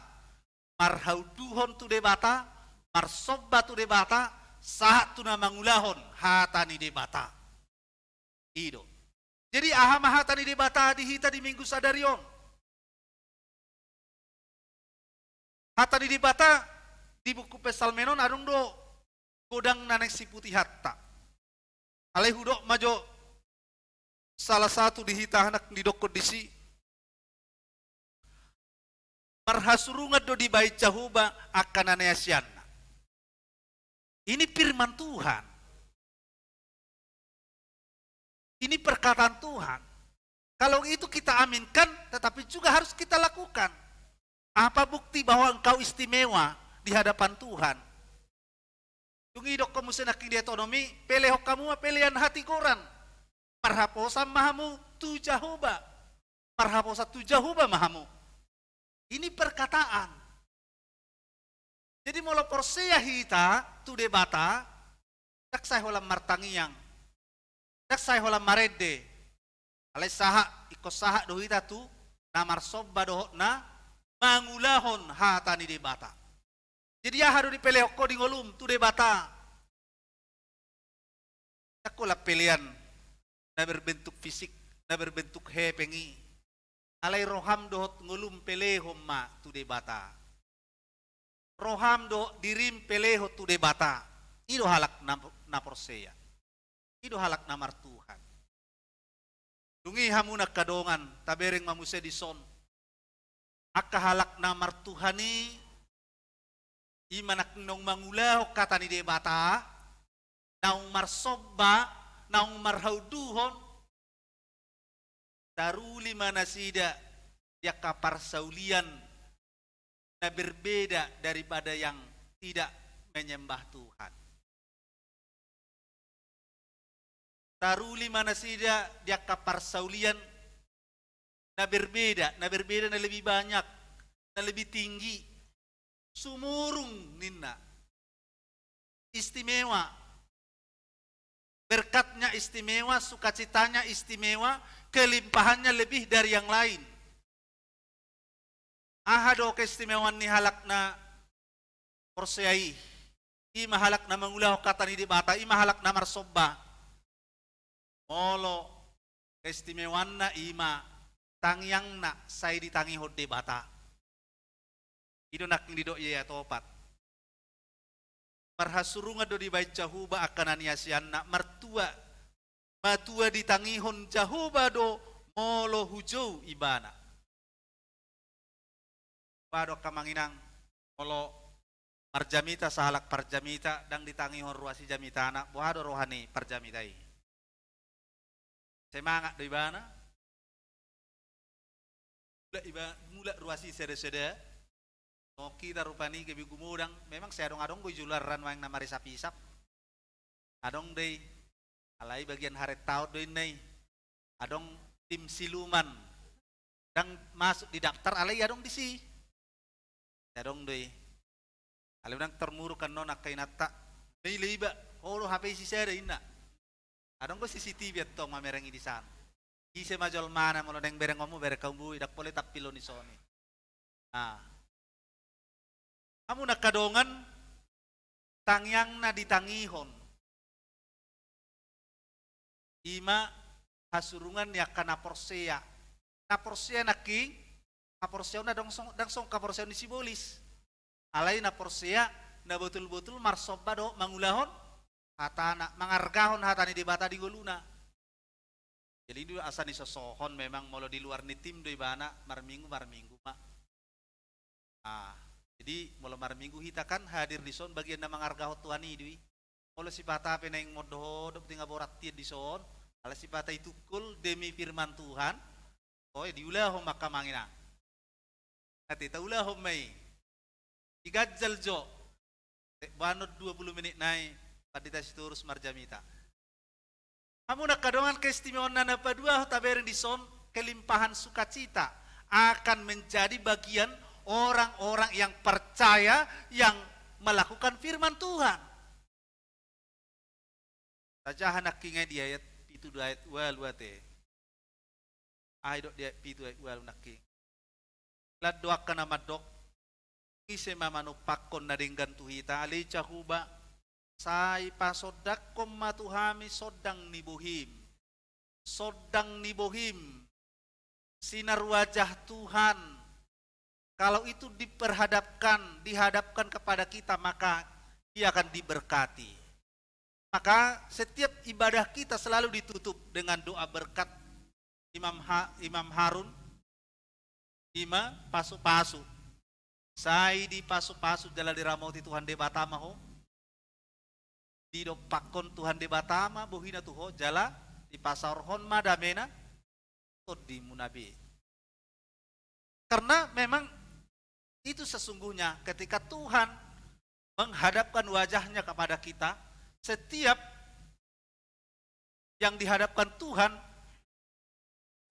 marhaunduhon tu Debata, marsomba tu Debata, sahat tu na mangulahon hata ni Debata. I do. Jadi, aha ma hata ni Debata di hita di Minggu sadari on? Hata ni Debata di buku Psalmen on adong do godang na naeng siputihonta. Alai hudok ma jo salah satu di hita anak didokkon disi. Marhasurungan do dibaen Jahowa angka na niasianna. Ini firman Tuhan. Ini perkataan Tuhan. Kalau itu kita aminkan, tetapi juga harus kita lakukan. Apa bukti bahwa engkau istimewa di hadapan Tuhan? Dung i didokkon muse nangkin di ayat onom i, pelehon hamu ma pelean hatigoran. Marhaposan ma hamu tu Jahowa. Marhaposan tu Jahowa ma hamu. Ini perkataan. Jadi molo porsea hita tu Debata, ndang sai holan martangiang. Ndang sai holan marende. Alai sahat, ingkon sahat do hita tu na marsomba dohot na mangulahon hata ni Debata. Jadi aha do dipelehon ho di ngolum tu Debata? Ndang holan pelean na berbentuk fisik, na berbentuk hepeng i. Alai roham dohot ngolum pelehon ma tu Debata. Roham dohot dirim pelehon tu Debata. I do halak na, na porsea. I do halak na martuhan. Dung i hamu na angka dongan, tabereng ma muse dison. Angka halak na martuhan i, i ma na naung mangulahon hata ni Debata, naung marsomba, naung marhaunduhon, taruli ma nasida di angka parsaulian na berbeda daripada yang tidak menyembah Tuhan. Taruli ma nasida di angka parsaulian na berbeda, na berbeda na lebih banyak, na lebih tinggi. Sumurung ninna. Istimewa. Berkatnya istimewa, sukacitanya istimewa, kelimpahannya lebih dari yang lain. Aha do keistimewaan ni halak na porsea i? I ma halak na mangulahon hata ni Debata, i ma halak na marsomba. Molo keistimewaanna i ma tangiangna sai ditangihon Debata. I do nangkin didok i ayat opat. Marhasurungan do dibaen Jahowa angka na niasianna, martua, matua ditangihon Jahowa do molo hujou ibana. Boha do angka amang inang, molo marjamita sahalak parjamita ndang ditangihon ruas i jamitana, boha do roha ni parjamita i? Semangat do ibana. Mulak iba, mulak ruas i sada-sada. Songon hita rupani gabe gumodang, memang sai adong-adong do i joloan ra nuaeng na marisap-isap. Adong do i, alai bagian harentaon do inna i. Adong tim siluman. Ndang masuk di daftar alai adong disi. Sai adong do i. Alai unang termuruk annon angka inanta. Maila iba, ho do hape i sisada inna. Adong do C C T V antong mamereng i di san. Ise ma jolmana molo naeng berengonmu, bereng hamu i, ndang pola tampilon i son i. Ah. Hamu na angka dongan, tangiangna ditangihon. I ma hasurungan ni angka na porsea. Na porsea nangkin, haporseaonna ndang song-, ndang songon haporseaon ni sibolis. Alai na porsea, na botul-botul marsomba dohot mangulahon hatana, mangargahon hata ni Debata di ngoluna. Jadi i do asa nisosohon memang molo di luar ni tim do ibana marminggu, marminggu ma. Ah, jadi molo marminggu hita kan hadir dison bagian na mangargahon Tuhan i do i. Molo sipata pe naeng modop-odop di nga borat tian dison, ala sipata itungkol demi firman Tuhan, toe diulahon ma angka amang inang. Ate taulahon ma i. Di ganjal jo. Boanon dua puluh menit nai, Pandita Sitorus marjamita. Hamu na angka dongan, keistimewaanna na paduahon tabereng dison, kelimpahan sukacita akan menjadi bagian orang-orang yang percaya, yang melakukan firman Tuhan. Tajaha nangkin i di ayat pitu dohot ayat ualu ate. Aha didok di ayat pitu, ayat ualu nangkin? Lan do angka na mandok: Ise ma manumpakkon na denggan tu hita, ale Jahowa? Sai pasondangkon ma tu hami sondang ni bohim. Sondang ni bohim, sinar wajah Tuhan. Kalau itu diperhadapkan, dihadapkan kepada kita, maka dia akan diberkati. Maka setiap ibadah kita selalu ditutup dengan doa berkat Imam Ha-, Imam Harun, ima pasupasu. Sai dipasupasu jala diramoti Tuhan Debata ma ho. Didompakkon Tuhan Debata ma bohina tu ho, jala dipasaorhon ma damena tondimuna be. Karena memang itu sesungguhnya, ketika Tuhan menghadapkan wajahnya kepada kita, setiap yang dihadapkan Tuhan,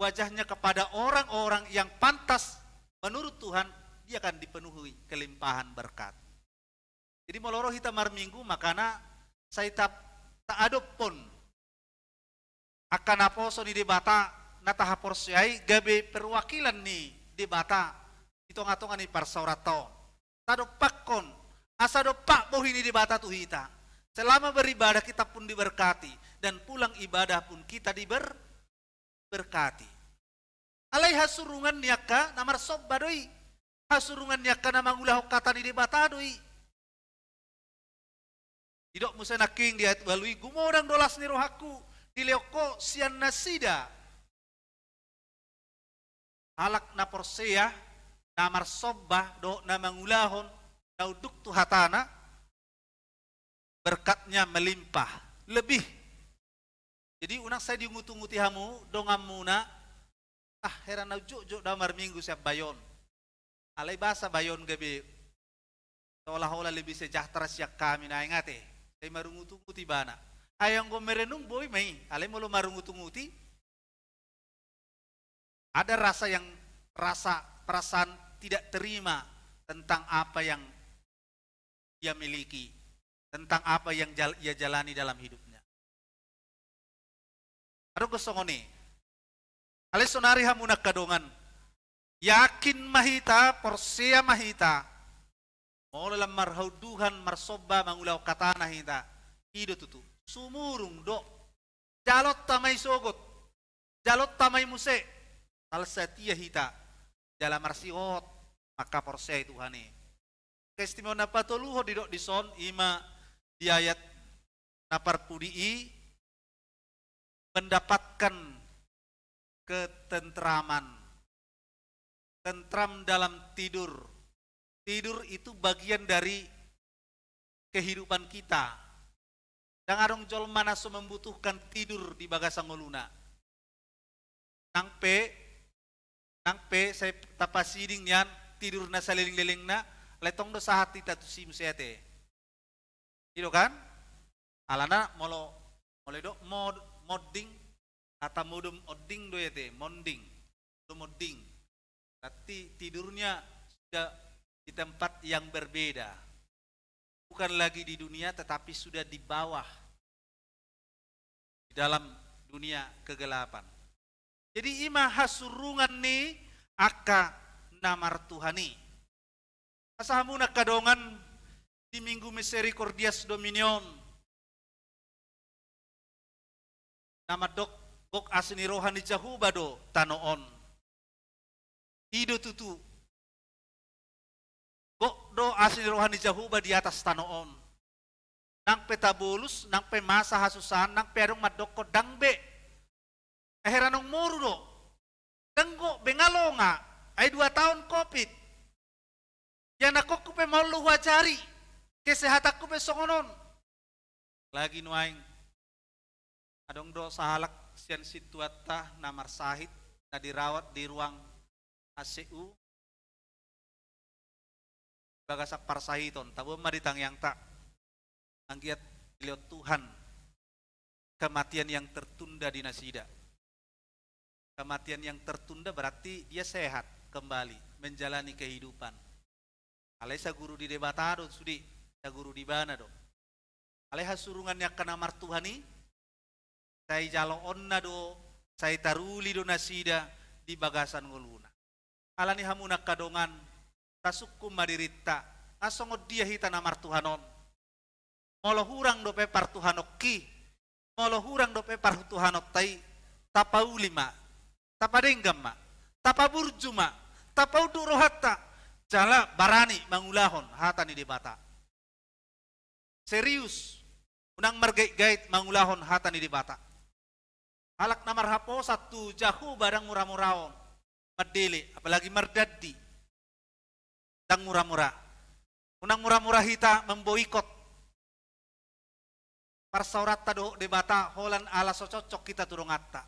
wajahnya kepada orang-orang yang pantas menurut Tuhan, dia akan dipenuhi kelimpahan berkat. Jadi molo ro hita marminggu, makana sai ta, taadophon angka naposo ni Debata na tahaporseai gabe perwakilan ni Debata di tonga-tonga ni parsaoranta on. Tadompakkon, asa dompak bohi ni Debata tu hita. Selama beribadah kita pun diberkati, dan pulang ibadah pun kita diber-, berkati. Alai hasurungan ni angka na marsomba do i. Hasurungan ni angka na mangulahon hata ni Debata do i. Didok muse nangkin di ayat ualu i: Gumodang do las ni rohangku dilehon ho sian nasida. Halak na porsea, na marsomba dohot na mangulahon na unduk tu hatana, berkatnya melimpah, lebih. Jadi unang sai diungut-unguti hamu donganmuna: Ah, hera na unjotjot do au marminggu sian bayo on. Alai boasa bayo on gabe seolah-olah lebih sejahtera sian hami naeng ate? Sai marungut-ungut ibana. Ai anggo merenung boi ma i, alai molo marungut-ungut i, ada rasa yang, rasa perasaan tidak terima tentang apa yang ia miliki, tentang apa yang jal-, ia jalani dalam hidupnya. Adong do songon i. Alai sonari hamu na angka dongan, yakin ma hita, porsea ma hita, molo lam marhaunduhan, marsomba, mangulahon hatana hita, i do tutu. Sumurung do. Jalonta ma i sogot, jalonta ma i muse, asal satia hita jala marsihohot mangkaporseai Tuhan i. Angka istimewa na patoluhon didok dison, ima di ayat na parpudi i, mendapatkan ketentraman. Tentram dalam tidur. Tidur itu bagian dari kehidupan kita. Ndang adong jolma na so membutuhkan tidur di bagasan ngoluna. Nang pe, nang pe sai tapasiding nian tidur na saleleng-lelengna, alai tong do sahat hita tusi muse ate. I do kan? Alana molo, molo didok mod-, monding, kata modom onding do i ate, monding. Modom onding. Berarti tidurnya sudah di tempat yang berbeda. Bukan lagi di dunia, tetapi sudah di bawah, di dalam dunia kegelapan. Jadi ima hasurungan ni angka na martuhan i. Asa hamu na angka dongan, di Minggu Misericordias Domini on, na mandok gok asi ni roha ni Jahowa do tano on. I do tutu. Gok do asi ni roha ni Jahowa di atas tano on. Nang pe tabolus, nang pe masa hasusahan, nang pe adong mandokkon ndang be. Ai hera naung moru do. Ndang gok be, nga longa. Ai dua taon covid. Ianakhonku pe maol do huajari. Kesehatanku pe songon on. Lagi nuaeng adong do sahalak sian sintuanta na marsahit, na dirawat di ruang A C U. Bagasan parsahiton, taboan ma di tangiangta. Anggiat dilehon Tuhan kematian yang tertunda di nasida. Kematian yang tertunda berarti dia sehat kembali, menjalani kehidupan. Alai saguru di Debata do sude, saguru di ibana do. Alai hasurungan ni angka na martuhan i, sai jaloonna do, sai taruli do nasida, di bagasan ngoluna. Alani i hamu na angka dongan, tasungkun ma dirinta, nga songon dia hita na martuhan on. Molo hurang dope partuhanonki, molo hurang dope partuhanonta i, tapauli ma, tapadenggan ma, tapaburju ma, tapaunduk rohanta, jala barani mangulahon hata ni Debata. Serius, unang margait-gait mangulahon hata ni Debata. Halak na marhaposan tu Jahowa ndang mura-muraon mandele, apalagi mardandi. Ndang mura-mura. Unang mura-mura hita mamboikot parsaoranta dohot Debata holan ala so cocok hita tu donganta.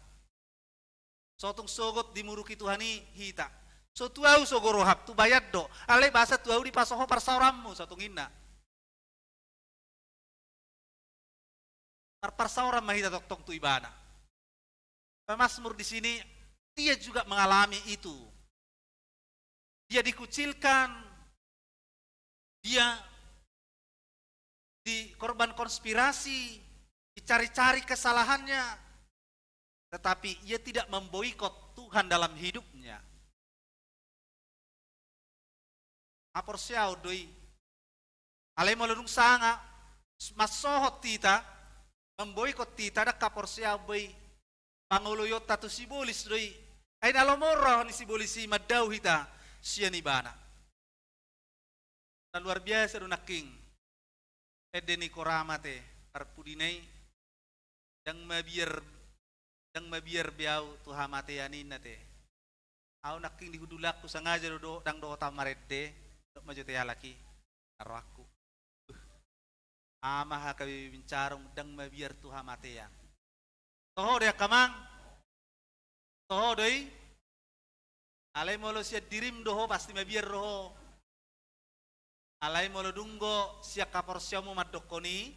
So tung sogot dimuruki Tuhan i hita. So tu ahu sogo roham, tu bayan do. Alai boasa tu ahu dipasoho parsaoranmu, so tung inna. Marparsaoran ma hita tongtong tu Ibana. Pemazmur di sini, dia juga mengalami itu. Dia dikucilkan, dia dikorban konspirasi, dicari-cari kesalahannya, tetapi ia tidak memboikot Tuhan dalam hidupnya. Haporseaon do i. Alai molo dung sanga mansohot hita, mamboikot hita, ndang haporseaon be i. Pangoloionta tu sibolis do i. Ai na lomo roha ni sibolis i mandao hita sian ibana. Na luar biasa do nangkin ende ni Korama te, parpudina i. Ndang mabiar, ndang mabiar be ahu tu hamatean, ninna te. Ahu nangkin di hundulanku sangaja do, do, ndang dohot ahu marende, dok ma jo te halak i, na rohangku. Ama H K B Bincarong, ndang mabiar tu hamatean. Toho do i angka amang? Toho do i? Alai molo sian dirim do ho, pasti mabiar do ho. Alai molo dung do sian haporseaonmu mandokkon i,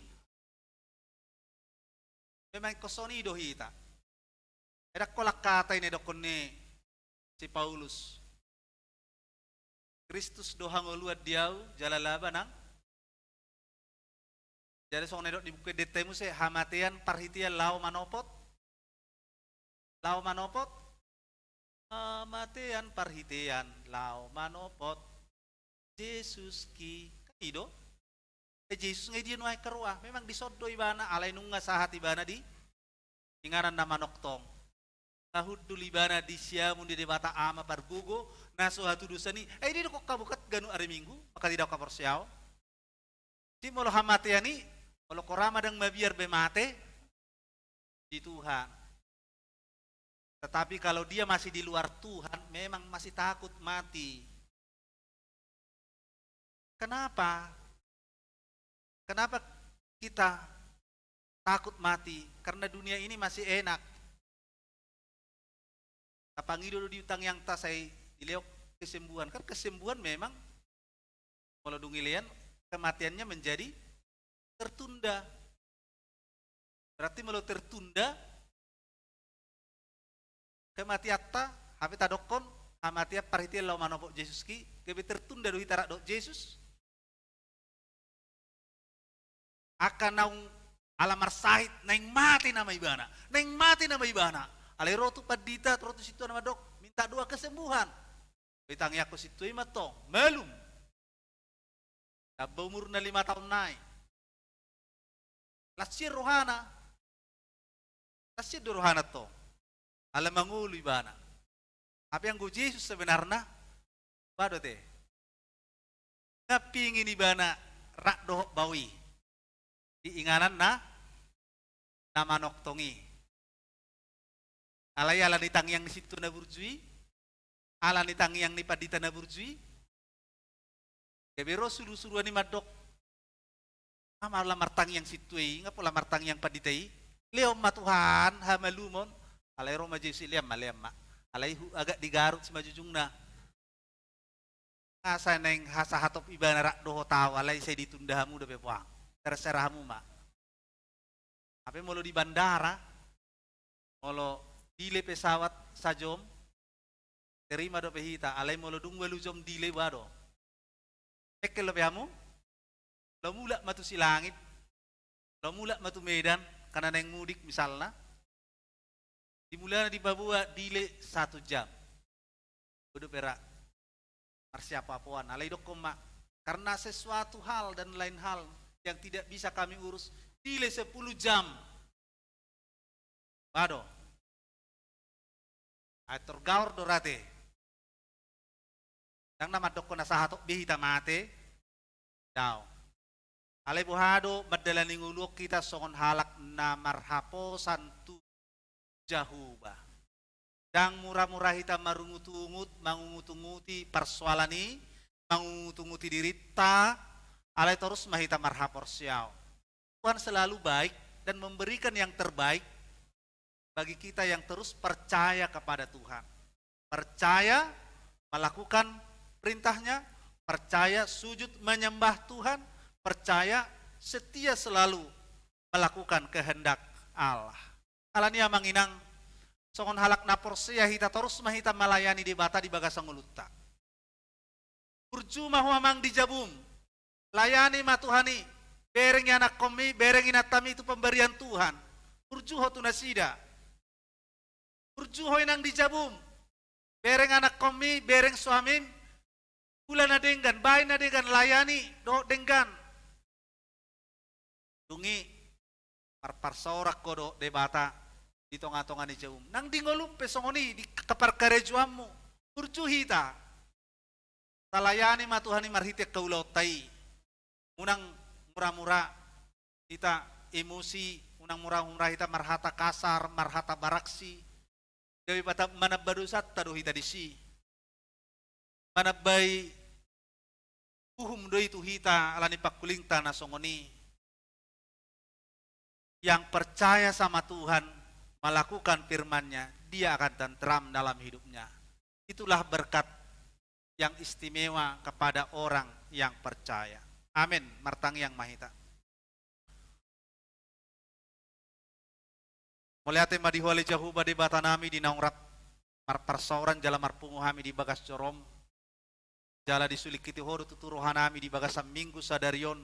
memang ingkon songon i do hita. Ai ndang holan hata i na didokkon ni si Paulus. Kristus do hangoluan di ahu, jala laba nang. Jadi songon na didok di buku endenta i muse, hamatean parhitean laho manopot. Laho manopot. Hamatean parhitean laho manopot Jesuski. Kan i do? E, Jesus nga i dia nuaeng karoa. Memang dison do ibana, alai nunga sahat ibana di inganan na manongtong. Nga hundul ibana di siamun ni Debata Ama pargogo, na so hatudosan i. Ai dia do ingkon habukat ganup ari Minggu, maka tidak haporseaon. Jadi molo hamatean i, molo Korama ndang mabiar be mate di Tuhan. Tetapi kalau dia masih di luar Tuhan, memang masih takut mati. Kenapa? Kenapa kita takut mati? Karena dunia ini masih enak. Tapangido do di tangiangta sai dilehon kesembuhan. Kan kesembuhan memang molo dung dilehon, kematiannya menjadi tertunda. Berarti molo tertunda kematianta, hape tadokkon hamatean parhitean laho manopot Jesuski, gabe tertunda do hita rap dohot Jesus. Angka naung ala marsahit, naeng mate nama ibana, naeng mate nama ibana. Alai ro tu pandita, ro tu sintua na mandok, minta doa kesembuhan. Ditangiangkon sintua i mantong, malum. Tamba umurna lima taon nai. Las sian rohana. Las sian do rohana tong. Ala mangolu ibana. Hape anggo Jesus sebenarna, ba do te. Nga pingin ibana rap dohot baoa i di inganan na, na manongtong i. Alai ala ni tangiang ni sintua na burju i, ala ni tangiang ni pandita na burju i, gabe ro surusuruan i mandok, nga pola martangiang sintua i, nga pola martangiang pandita i. Lehon ma Tuhan hamalumon. Alai ro ma Jesus i, lean ma, lean ma. Alai hu-, agak digarut simanjujungna. Asa naeng hasahaton ibana rap dohot ahu, alai sai ditunda hamu dope puang. Terserah hamu ma. Hape molo di bandara, molo delay pesawat sajom, terima dope hita, alai molo dung ualu jom delay, ba do. Mengkel dope hamu? Laho mulak ma tu Silangit, laho mulak ma tu Medan, karena naeng mudik misalna. Di mulana dipaboa delay satu jam. Bodo pera marsiapoapoan. Alai dokkon ma, karena sesuatu hal dan lain hal yang tidak bisa kami urus, delay sepuluh jam. Ba do. Ai torgaor do rate. Ndang na mandokkon na sahat on be hita mate. Daong. Alai boha do mandalani ngolu on hita songon halak na marhaposan tu Jahowa. Ndang mura-mura hita marungut-ungut, mangungut-unguti parsoalan i, mangungut-unguti dirinta, alai torus ma hita marhaporseaon. Tuhan selalu baik dan memberikan yang terbaik bagi kita yang terus percaya kepada Tuhan. Percaya melakukan perintahnya, percaya sujud menyembah Tuhan, percaya setia selalu melakukan kehendak Allah. Alani i amang inang, songon halak na porsea hita torus ma hita melayani Debata di bagasan ngolunta. Burju ma ho amang di jabum. Layani ma Tuhan i. Bereng ianakkonmi, bereng inantami tu pemberian Tuhan. Burju ho tu nasida. Burju ho inang di jabum. Bereng anakkonmi, bereng suamim. Hula na denggan, baen na denggan, layani dohot denggan. Dung i marparsaoran ho dohot Debata di tonga-tonga ni jabum. Nang di ngolum pe songon i di parkarejoanmu. Burju hita. Talayani ma Tuhan i marhite angka ulaonta i. Unang mura-mura hita emosi, unang mura-mura hita marhata kasar, marhata baraksi. Gabe pata-, manamba dosanta do hita disi. Manambai uhum do i tu hita alani pangkulingta na songon i. Yang percaya sama Tuhan, melakukan firman-Nya, dia akan tentram dalam hidupnya. Itulah berkat yang istimewa kepada orang yang percaya. Amin. Martangiang ma hita. Mauliate ma di Ho ale Jahowa Debatanami di naung rap marparsaoran jala marpungu hami di bagas joroM. Jala disulingkiti Ho do tutu rohanami di bagasan Minggu sadari on.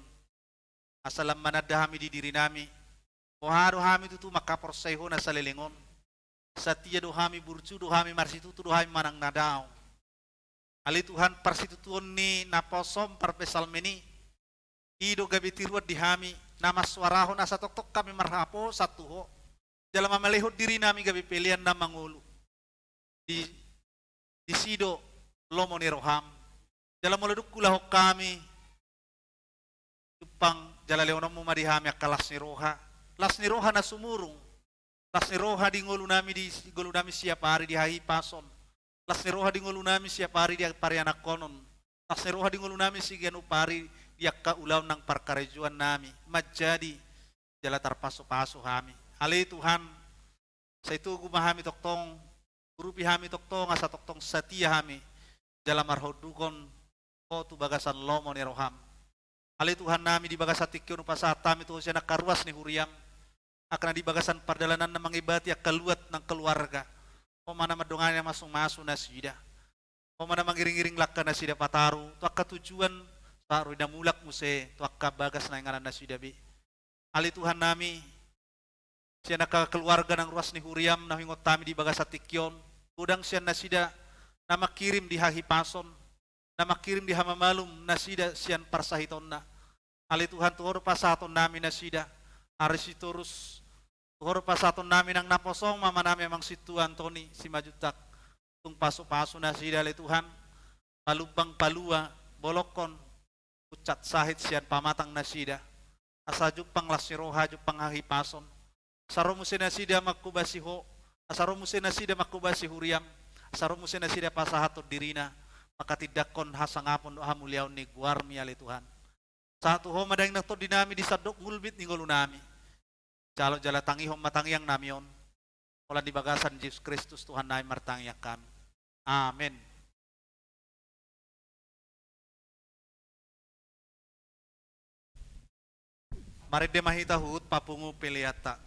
Asa lam mananda hami di dirinami. Boha do hami tutu mangkaporsai Ho na saleleng on. Satia do hami, burju do hami, marsitutu do hami manang na daong. Ale Tuhan, parsitutuon ni naposoM parpsalmen i, i do gabe tiruan di hami, na mansuarahon asa tongtong hami marhaposan tu Ho. Jala mamalehon dirinami gabe pelean na mangolu. Di, disi do lomo ni rohaM. Jala molo dung huulahon hami, jumpang jala lehononMu ma di hami angka las ni roha. Las ni roha na sumurung. Las ni roha di ngolunami, di ngolunami siap ari di hahipason. Las ni roha di ngolunami siap ari di parianakhonon. Las ni roha di ngolunami siganup ari di angka ulaon nang parkarejoannami. Manjadi jala tarpasupasu hami. Ale Tuhan, sai togu ma hami tongtong, urupi hami tongtong, asa tongtong satia hami jala marhundukon Ho tu bagasan lomo ni rohaM. Ale Tuhannami, di bagasan tingki on hupasahat hami tu Ho sian angka ruas ni huriaM, angka na di bagasan pardalananna mangibati angka luat nang keluarga. Ho ma na mandongani, na mamasu-masu nasida. Ho ma na mangiring-iring langka nasida pataru tu angka tujuan, sahat ro di na mulak muse tu angka bagas na inganan nasida be. Ale Tuhannami, sian angka keluarga nang ruas ni huriaM na huingot hami di bagasan tingki on, godang sian nasida na mangkirim di hahipason, na mangkirim di hamamalum nasida sian parsahitonna. Ale Tuhan, tu Ho do pasahatonnami nasida, ari Sitorus, tu Ho do pasahatonnami nang naposoM amanami amang sintua Antoni Simanjuntak. Tung pasu-pasu nasida ale Tuhan, palumbang palua, bolongkon, pucat sahit sian pamatang nasida. Asa jumpang las ni roha, jumpang hahipason. Asa ro muse nasida manghobasi Ho, asa ro muse nasida manghobasi huriaM, asa ro muse nasida pasahathon dirina, manghatindanghon hasangapon dohot hamuliaon ni goarMi ale Tuhan. Sahat tu Ho ma daging nang tondinami di sandok ngulmit ni ngolunami. Jalo jala tangihon ma tangiangnami on. Holan di bagasan Jesus Kristus Tuhannami martangiang hami. Amen. Marende ma hita huhut papungu peleanta.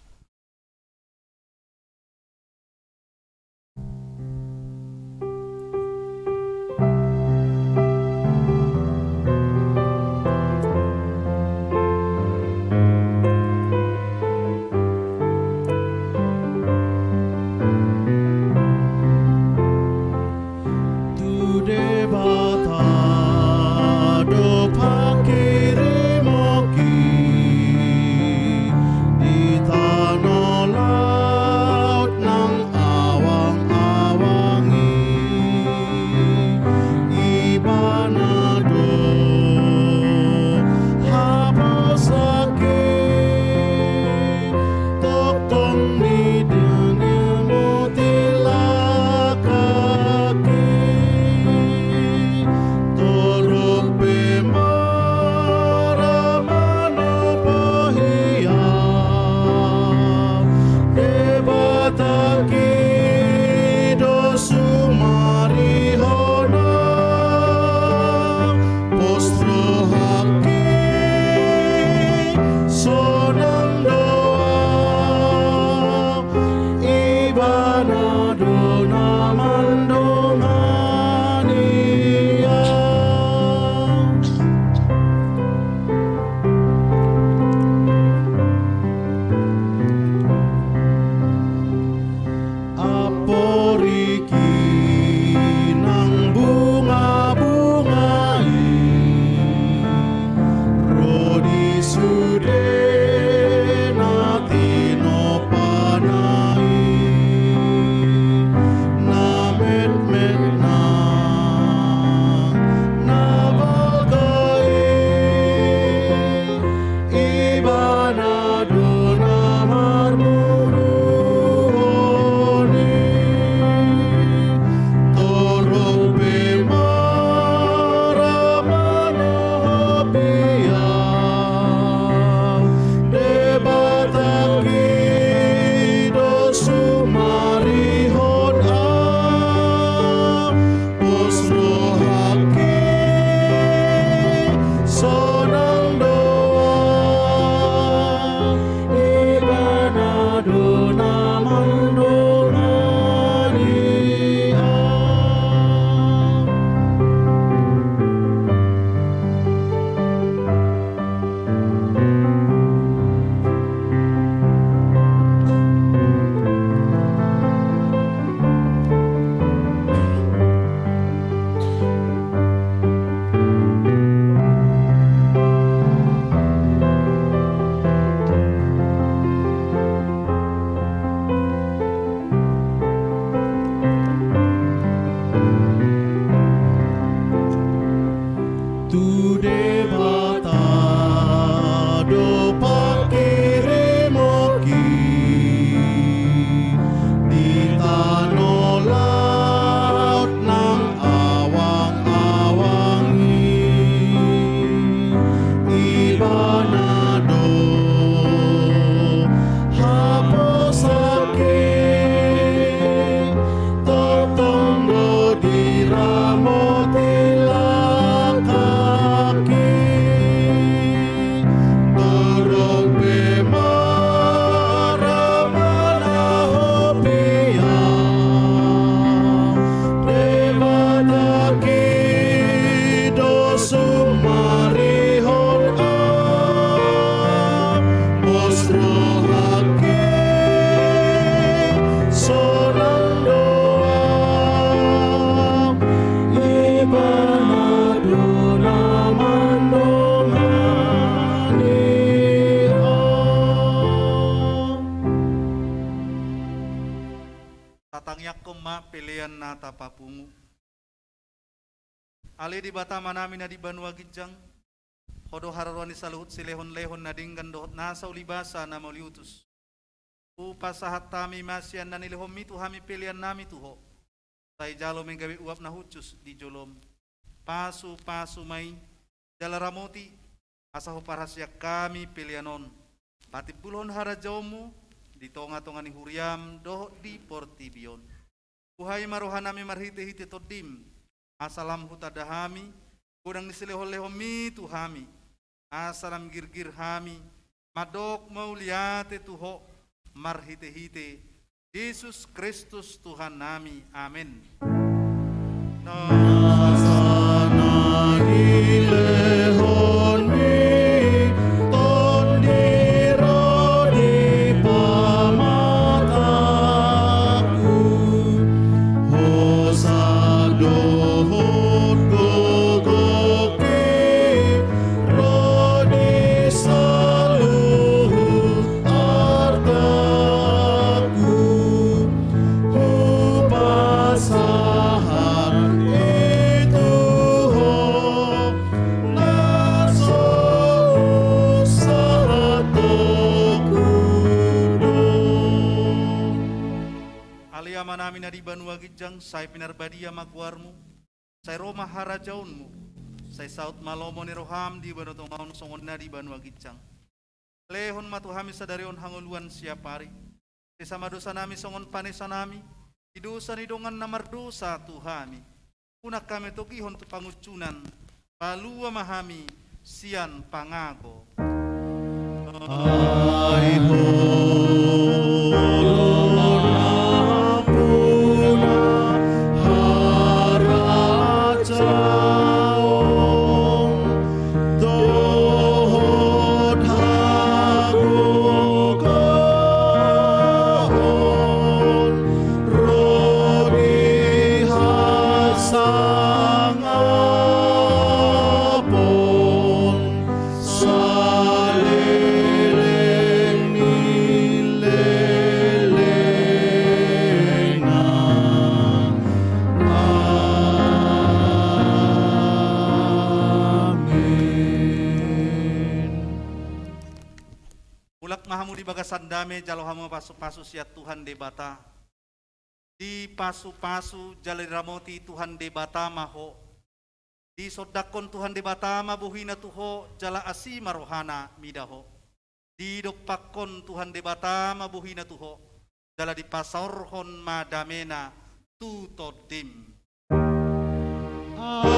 Tu Debata do pangkirimon i di tano laut nang awang-awang i. Ibana do haposanki, tongtong do diramoti langkangki. Torop pe mara manahop ia, Debatangki do sumarihon ahu, pos rohangki sonang do ahu, Ibana do na mandongani ahu. Tatangiangkon ma pelean na tapapungu. Ale Debata Amanami na di banua ginjang, Ho do haroroan ni saluhut silehon-lehon na denggan dohot nasa ulibasa na mauliutus. Hupasahat hami ma sian na nilehonMi tu hami peleannami tu Ho. Sai jalo ma i gabe uap na hushus di joloM. Pasu-pasu ma i, jala ramoti, asa huparhaseang hami pelean on patimbulhon harajaonMu di tonga-tonga ni huriaM dohot di portibi on. Buhai ma rohanami marhite-hite TondiM, asa lam hutanda hami godang ni silehon-lehonMi tu hami, asa lam girgir hami mandok mauliate tu Ho marhite-hite Jesus Kristus Tuhannami. Amen. Na nilehonMi Tondi ro di pamatangku, hosa dohot gogongki ro di saluhut artangku, hupasahat i tu Ho na so husahathonku do. Ale Amanami na di banua ginjang, sai pinarbadia ma goarMu, sai ro ma harajaonMu, sai saut ma lomo ni rohaM di banua tonga on songon na di banua ginjang. Lehon ma tu hami sadari on hangoluan siapari. Sesa ma dosanami songon panesanami di dosa ni dongan na mardosa tu hami. Unang hami togihon tu pangunjunan, palua ma hami sian pangago. Ai Ho do nampuna harajaon dohot hagogoon ro di hasangapon saleleng ni lelengna. Amen. Mulak ma hamu di bagasan dame, jalo hamu pasu-pasu sian Tuhan Debata. Dipasu-pasu jala diramoti Tuhan Debata ma ho. Disondangkon Tuhan Debata ma bohina tu ho, jala asi ma rohana mida ho. Didompakkon Tuhan Debata ma bohina tu ho, jala dipasaorhon ma damena tu tondim. Amen.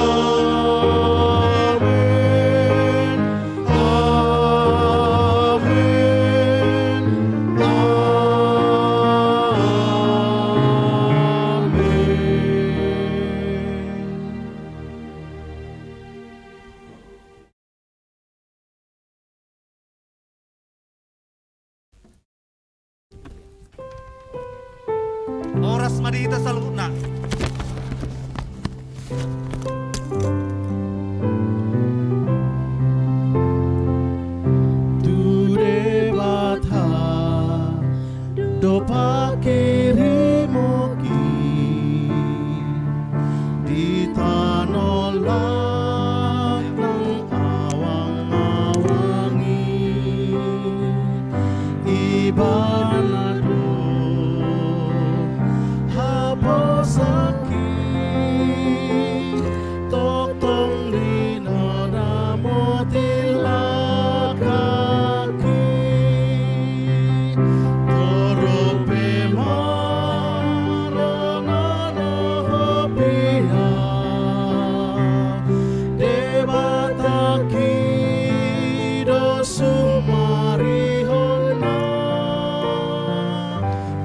Amen. Amen. Horas ma di hita saluhutna. Tu Debata do pangkirimon i di tano laut na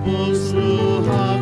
Pos roha